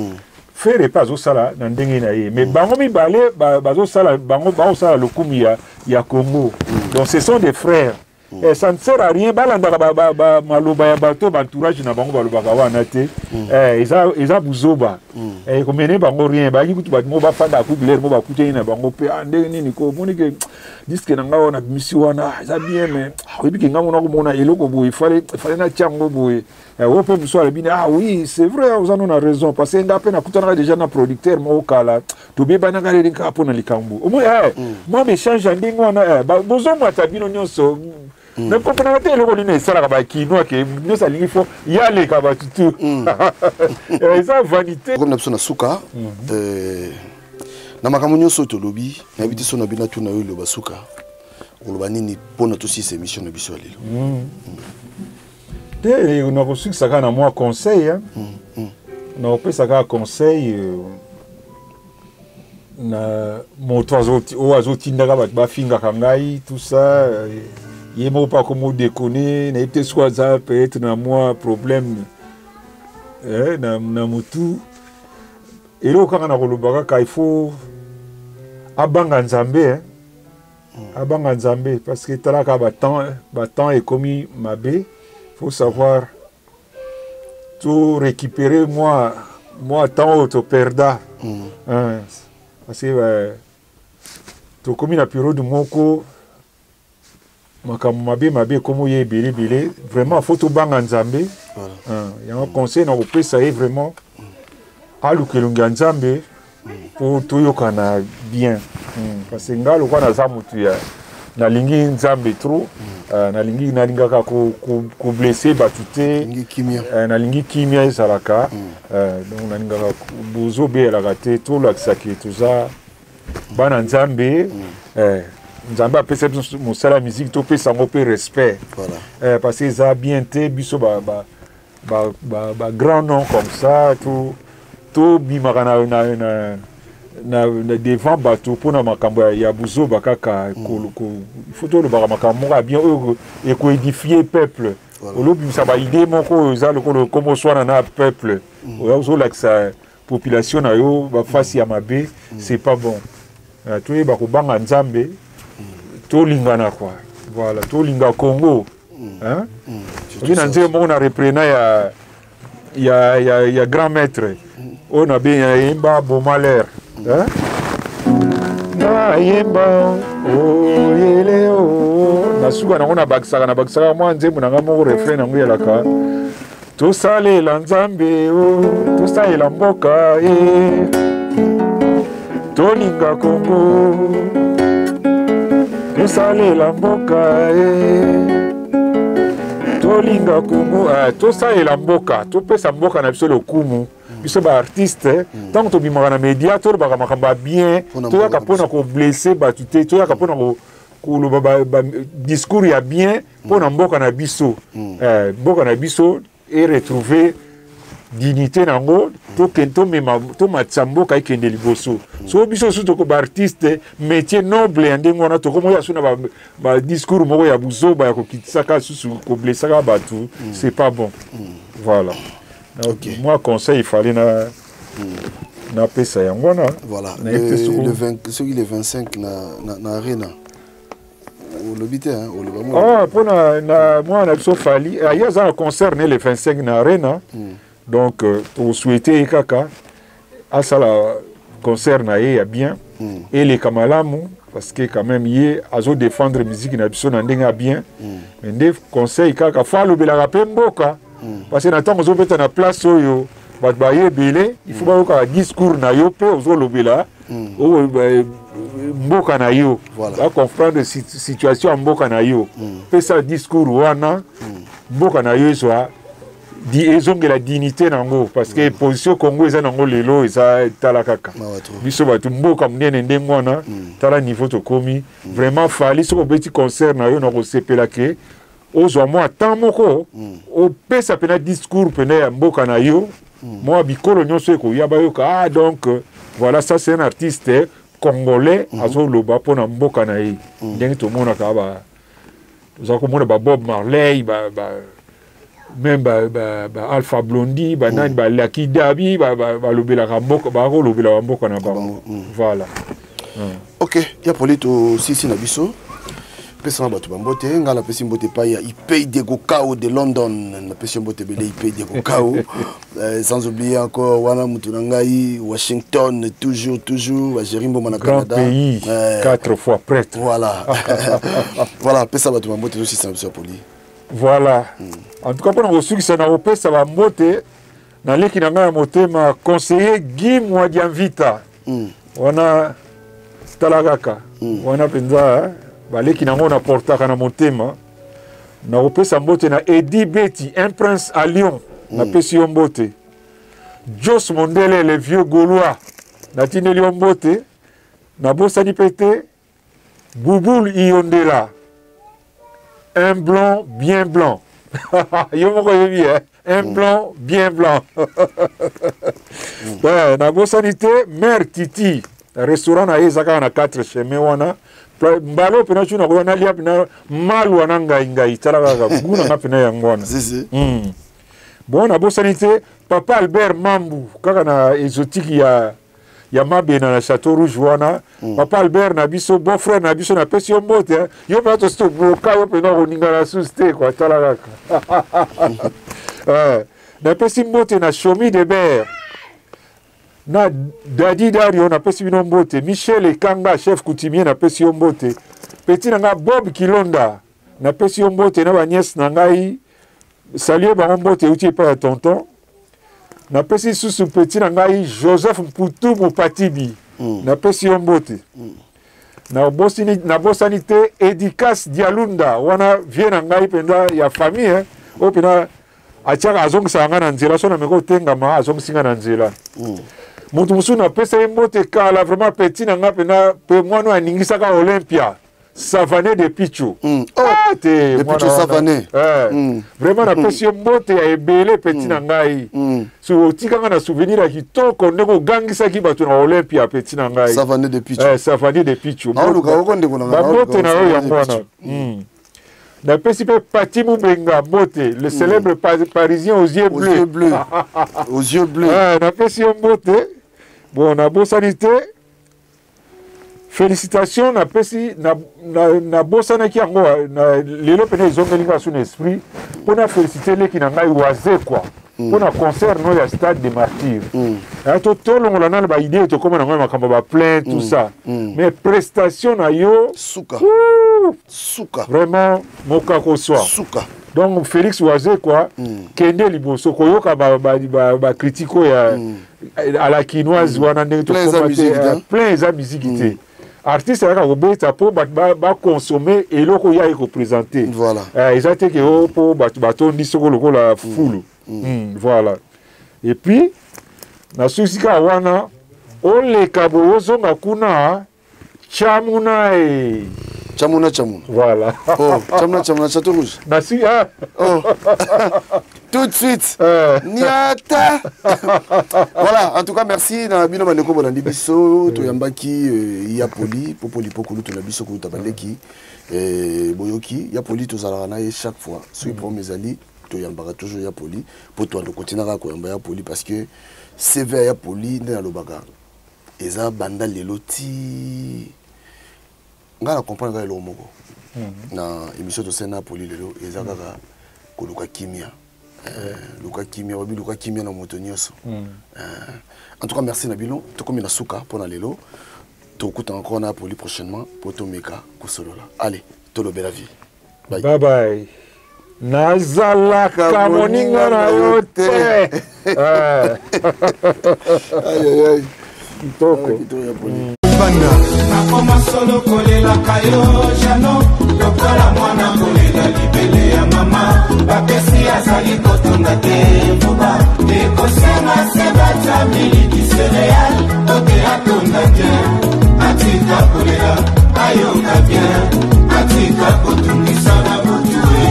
Ferre mpe azosala na ndenge na ye, mais bango mibale bazosala, bango bazosala lokumu ya Congo. Donc ce sont des frères. Eh, ça ne sert à rien balandaka ba, ba, ba, maloba ya bato baentourage na bango balobaka wana te mm. eh, eza, eza buzoba mm. eh, ekomene bango rien bayaki kutu bato moko bafanda akubilere moko bakutani na bango mpe ah, ndenge nini ko omoni ke diske na ngai wana bimisi wana ah, eza bien mais ah, oyebi ke ngai mona komona eloko boye fale fale natya yango boye eh, oyo mpe mosusu alobi ah oui c'est vrai oza no na raison parce que ngai mpe nakutanaka déjà na producteur moko kala tobebanaka leli kaka mpo na likambo omoi eh, mm. mwa baechange ya ndenge wana eh, bozomata bino nyonso mm. na komprenaka te eloko nini esalaka bakinois ke nyonso alingi fo ye aleka bato tu mm. eh, eza vanité na biso na suka mhm. eh, na makambo nyonso oyo tolobi nayebi te so na bino atuna yo eloba suka okoloba nini mpo na tosisa émission na biso ya lelo te nakosukisa kaka na mwa conseil nakopesa kaka conseil euh, na moto oyo azotindaka bato bafingaka ngai tout ça euh, ye moko mpe akomi odekone nayebi te soki aza peut-être na mwa problème eh, na, na motu eloko kaka nakoloba kaka il faut abanga nzambe eh. Abanga Nzambe parce que talaka ba temps ba temps ekomi mabe faut savoir to récupérer moi moi temps oyo to perda mm. hein, parce que euh, tokomi na periode moko makambo mabe mabe ekomi oye ebele ebele vraiment faut tobanga nzambe voilà. yango conseil na kopesa ye vraiment aluka elongi ya nzambe mpo toyokana bien mm. parce que ngai lokola naza motu ya nalingi nzambe trop mm. uh, nalingi nalingaka koblesse ko, ko bato te uh, nalingi kimia ezalaka mm. uh, donc nalingaka bozobeyelaka te tolakisaki toza bana nzambe mm. eh, nzambe apesa biso mosala ya miziki topesa yango mpe respect voilà. eh, parce que eza bien te biso ba, ba, ba, ba, ba grand nom comme ça to tobimaka na, na, na, na, na devant bato mpo na makambo ya, ya buzoba kaka mm. ko, ko, il faut tolobaka makambo moko ya bien oyo ekoedifie peuple voilà. olobimisa baide moko oyo eza lokola okomoswana na peuple mm. ozolakisa population na yo bafasi ya mabe mm. c'est pas bon uh, toyeba kobanga nzambe mm. tolingana quoi voilà tolinga congo mm. hein? mm. obi na nzembo moko na reprena ya, ya, ya, ya grand maître mm. oyo na be yayemba bomaler mm. hein? nayemba oyele oh, o oh. na suka nango nabakisaka nabakisaka mwa nzembo na ngai moko refrain nango eyalaka Tosalela Nzambe o, oh, tosalela mboka e, tolinga Kongo. Tosalela mboka e, tolinga Kongo. Eh, tosalela mboka, topesa mboka na biso lokumu. biso baartiste ntango tobimaka na media tolobaka makambo ya bien toyaka mpo na koblesse bato te toyaka mpo na koloba ba, ba discours ya bien mpo na mboka na biso mm. eh, mboka na biso e retrouver dignité na yango tokende tomema tomatisa mboka ekende liboso mm. so biso susu toko baartiste métier noble ya ndenge wana tokomoya su na badiscours ba moko ya buzoba ya kokitisaka susu koblesaka bato mm. c'est pas bon mm. voilà okay. moi conseil il fallait na mm. napesa yango wana voilà soki le 25 na, na, na arena olobi te oloba oh, mpo na, na mwana na biso fali ah, ye aza na concert ne le 25 na arena mm. donc euh, tosouhaite ye kaka asala concert na ye ya bien mm. eleka malamu parce que quand même ye azo défendre musique na biso na ndenge ya bien mm. mais nde conseil kaka fo alobelaka mpe mboka mm. parce que na ntango ozobeta na place oyo bato baye ebele il faut mm. bayokaka discours na yo mpe ozolobela mm. oyo mboka na yo voilà. bacomprendre situation ya mboka na yo mm. pesa discours wana mm. mboka na yo ezwa di ezongela dignité na yango parce que mm. position congo eza nango lelo eza tala kaka biso bato mboka monene ndenge wana mm. tala niveau tokomi mm. vraiment fali soki obeti concert na yo na kosepela ke ozwa mwa temps moko mm. opesa mpena discours mpena ya mboka na yo mm. mwa bikolo nyonso ekoya bayoka ah donc voilà ça c'est un artiste congolais mm -hmm. azoloba mpo na mboka na ye mm. ndenge tomonaka ba toza komona ba bob marley ba, ba même ba, ba, ba alpha blondi banani mm. ba laki dabi balobelaka ba, ba mboka bakolobela bamboka na bango mm. voilà mm. ok ya poli tosisi na biso. Pesanga bato bambote. Ngai napesi mbote epai ya Ipei Diego Kao de London, napesi yo mbote ebele, Ipei Diego Kao. Sans oublier encore wana motu na ngai Washington, toujours toujours bagéri mboma na Grand Canada. Pays, quatre fois prêtre. Voilà, voilà, pesa bato bambote, tosisa na biso ya poli. Voilà. En tout cas, mpona kosukisa, na kopesa bambote naleki na ngai ya motema, conseiller Guy Mwadiamvita. Wana tala kaka wana mpenza, baleki nango na portaka na motema. Nakopesa mbote na Edi Beti, un prince à Lyon, napesi yo mbote. Jos Mondele, le vieux gaulois, natindeli yo mbote. Nabosani mpe te Bubul Iyondela, un blanc bien blanc, yo moko oyebi, eh? Un blanc bien blanc. Ouais, nabosani te mare Titi, restaurant na ye eza kaka na 4 chemin wana. Mbala oyo mpena tuna koya nalia mpena malwa na ngai ngai, tala kaka gu na nga mpena yango wana. Bon, nabosani te papa Albert Mambu, kaka na exotique ya Mabena na Château Rouge wana. Papa Albert na biso, bon frère na biso, napesi yo mbote, hein. Yo mpena tosi tobloka yo mpena koninga na susu te kua, tala kaka. Napesi mbote na Shomi de Ber na Dadi Dario, napesi bino mbote. Michel Ekanga, chef coutumier, napesi yo mbote. Petit na nga Bob Kilonda, napesi yo mbote na baniese na ngai, salie bango, mbote euti epai ya tonton. Napesi lisusu petit na ngai Joseph Mputu Mopatibi, napesi yo mbote. Nabosani te Edikas Dialunda wana, vie na ngai mpenza ya famille, eh, oyo mpenza atiaka, azongisaka ngai na nzela so nameki otengama, azongisi ngai na nzela. Moto mosusu napesa ye mbote kala, vraiment petit na ngai mpenza, mpe mwana oyo aningisaka Olympia, Savané de Pichu. Oh, ah, te, de mwana Pichu wana. Savané. Vraiment napesi yo mbote ya ebele, petit na ngai. So otikanga na souvenir ya kitoko ndenge ogangisaki bato na Olympia, petit na ngai. Savané de Pichu. Savané de Pichu. Naoluka oko ndeko na ngai, Bambote naoluka na yo Savané yango de wana. Pichu. Napesi mpe Pati Mubenga mbote, le célèbre parisien aux yeux Aux bleus. yeux bleus. Aux yeux bleus. Napesi yo mbote. Bon, nabosani te félicitation napesi, nabosanaki yango lelo mpena ezongeli nga su na esprit mpo na félicité leki na ngai Wazekwa mpo na concert no ya Stade de Martyr. Tolongola nano baidée, tokóma nango ya makambo ya baplein, tout ça, mais prestation na yo Suka. Ouh, Suka. Vraiment mokako swa. Suka. Donc Félix Wazekwa, kende liboso, koyoka bacritique oyo ya à la kinoise wana ndenge Plein eza tokóma te. musique te, hein? Plein eza musique te. Artiste ayaka kobeta mpo bato baconsomme eloko oyo aye koprésente. Eza te ke o mpo bato batondi soko lokola fulu. Voilà. Et puis nasusi kaka wana, oleka boye, ozonga kuna chamuna e. Chamuna, chamuna. Voilà. Oh, chamuna, chamuna, Château Rouge. Nasi, ah. Oh. Tout de suite. Niata. Voilà, en tout cas, merci na bino bandeko bolandi biso, toyambaki ya Poli, Popoli Pokulu to na biso ko tabandeki. Boyoki, ya Poli tozalaka na ye chaque fois. Soki problème ezali, toyambaka toujours ya Poli, po to ando continuera koyamba ya Poli parce que CV ya Poli nde nalobaka eza banda lelo ti ngai na comprendre kaka eloko moko na émission tosali na Poli lelo, eza kaka koluka kimia. Luka kimia, babi luka kimia na moto nyonso. En tout cas, merci na bino. Tokomi na suka mpona lelo, tokutana encore na Poli prochainement po tomeka kosolola. Allez, tolobela vie. Bye. Bye bye. Nazalaka moninga na yo te. Aïe, aïe, aïe. Kitoko. Kitoko ya Poli. Nakoma solo kolelaka yo jano, lokola mwana kolela libele ya mama bapesi azali kotonda te. Mbuba ekosenga se batya miliki céréale ote atonda bien, atika kolela, ayoka bien, atika kotungisa na butu e,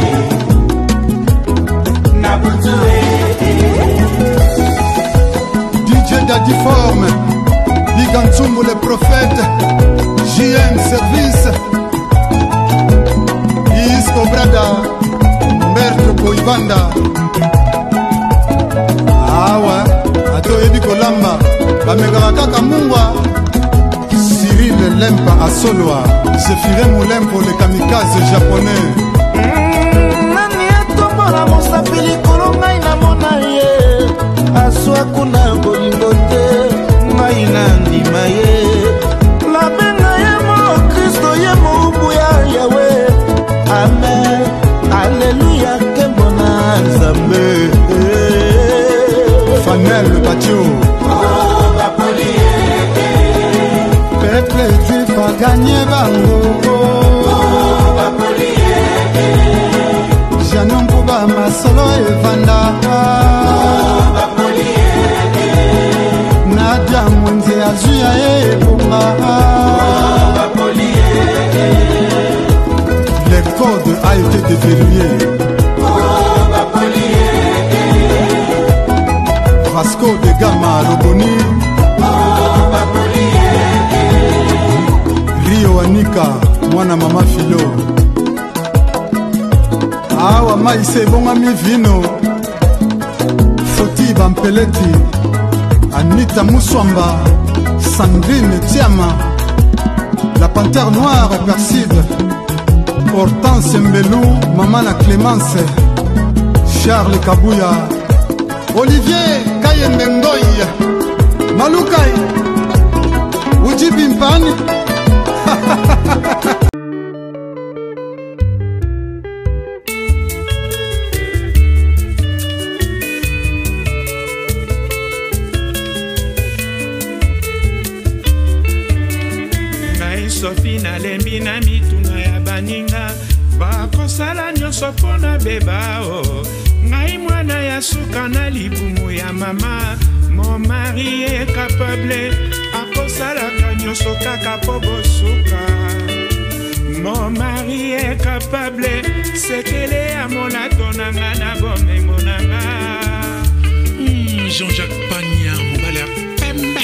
na butu e. DJ Daddy Forme, Big Antsumbu le prophète, JM Service, Isco Brada, Maître Boibanda. Awa, ata oyebi kolamba, bamekaka kaka mungwa. Cyril Lempa Asolwa, Zephyrin Moulempo, le kamikaze japonais. Nani atombola mosapi likolo ngai namona ye aswa kuna bolingo te ngai nandima ye nabenga ye mo kristo ye moumbu ya yawe amen aleluya nkembo na nzambe. Fanel Batio. Peuple juif a gagné bango. Janon Mpuba masolo evanda. Nadia Mwenze azwi ya ye ebonga. Le code a été déverrouillé. Vasco de Gama Roboni. Rio Anika mwana mama Filo. Awa mai se ebongami vino. Foti Bampeleti, Anita Muswamba, Sandrine Tiama, la panthère noire Perside, Hortense Mbelou, mama na Clémence, Charles Kabuya, Olivier Kayembe Ngoy, Malukai, Uji Bimpani. Ngai Sofi nalembi na mituna ya baninga bakosala nyonso mpo na beba o ngai mwana ya suka na libumu ya mama. Mon mari est capable akosalaka nyonso kaka mpo bosuka. Mon mari est capable sekele ya molato na nga na bomengo na nga. Jean-Jacques Pagna, mobali ya pembe,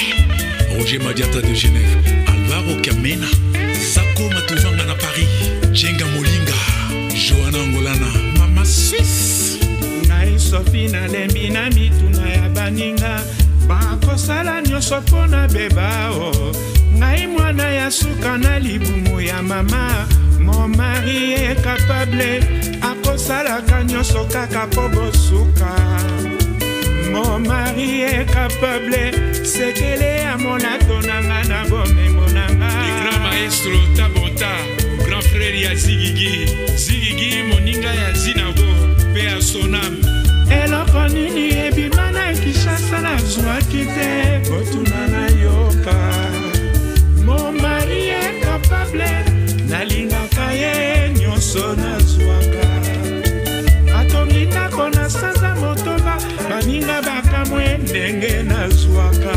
Roger Madiata de Genève, Alvaro Kamena, Sako Matuvanga na Paris, Jenga Molinga, Johanna Angolana, Mama Suisse. Ngai Sofi nalembi na mituna ya baninga bakosala nyonso mpo na beba o ngai mwana ya suka na libumu ya mama. Mon mari est capable akosalaka nyonso kaka mpo bosuka. Mon mari est capable sekele ya molato na nga na bomengo na nga. Le grand maestro Tabota, grand frère ya Zigigi, Zigigi moninga ya Zinago, pe ya Sonam. Eloko nini ebima na Kinshasa nazwaki te kotuna nayoka. Mon mari est capable nalingaka ye nyonso nazwaka. Atongi ndako na sanza motoba baninga bakamwe ndenge nazwaka.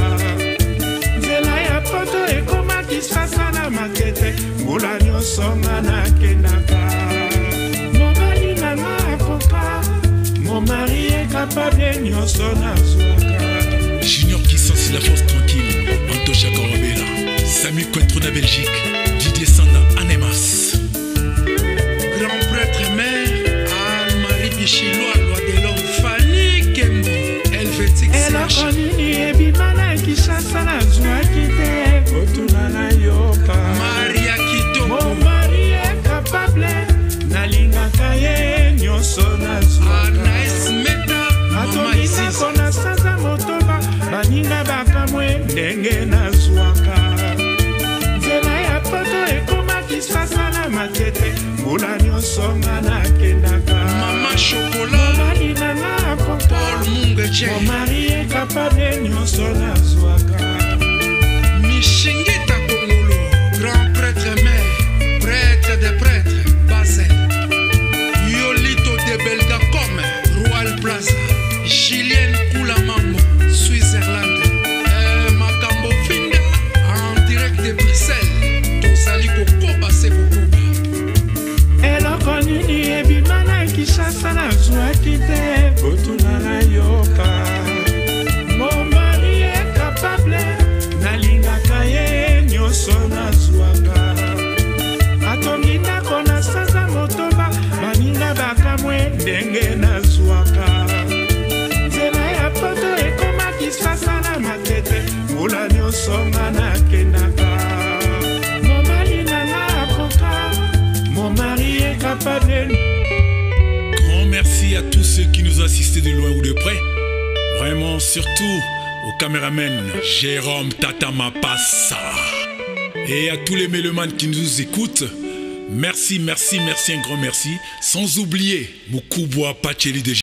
Nzela ya poto ekoma Kinshasa na Matete mbula nyonso nga nakendaka. Mobali na nga akoka, mon mari est capable nyonso nazwaka. Junior Kissansi, la force tranquille, Antosha Korobela, Samu Cointreau na Belgique, Didier Sanda Anemas. Grand prêtre mère, Anne-Marie Bichilwa, loi de l'homme, Fanny Kembo, Helvétique Eloko CH. nini ebima na Kinshasa nazwaki te kotuna nayoka. Maria Kitoko. Mon mari est capable nalingaka ye nyonso nazwaka. Anaïs Meta, Mama Atongi Isis. ndako na sanza motoba baninga bakamwe ndenge nazwaka. Nzela ya poto ekoma Kinshasa na Matete mbula nyonso nga nakendaka. Mama Chocolat, Mobali na nga akoka, Paul Mungeche, mon mari est capable nyonso nazwaka. Mishingita Kongolo, grand prêtre mère, prêtre des prêtres, Basel. Yolito de Belgacom, Royal Plaza, Julienne Koulamambo, Switzerland. Makambo Finda, en direct de Bruxelles. Tozali kokoba se kokoba. Eloko nini ebima na Kinshasa nazwaki te kotuna nayoka. Mon mari est nous assistez de loin ou de près. Vraiment, surtout au caméraman Jérôme Tata Mapassa. Et à tous les mélomanes qui nous écoutent, merci, merci, merci, un grand merci. Sans oublier Mukubwa Pacheli de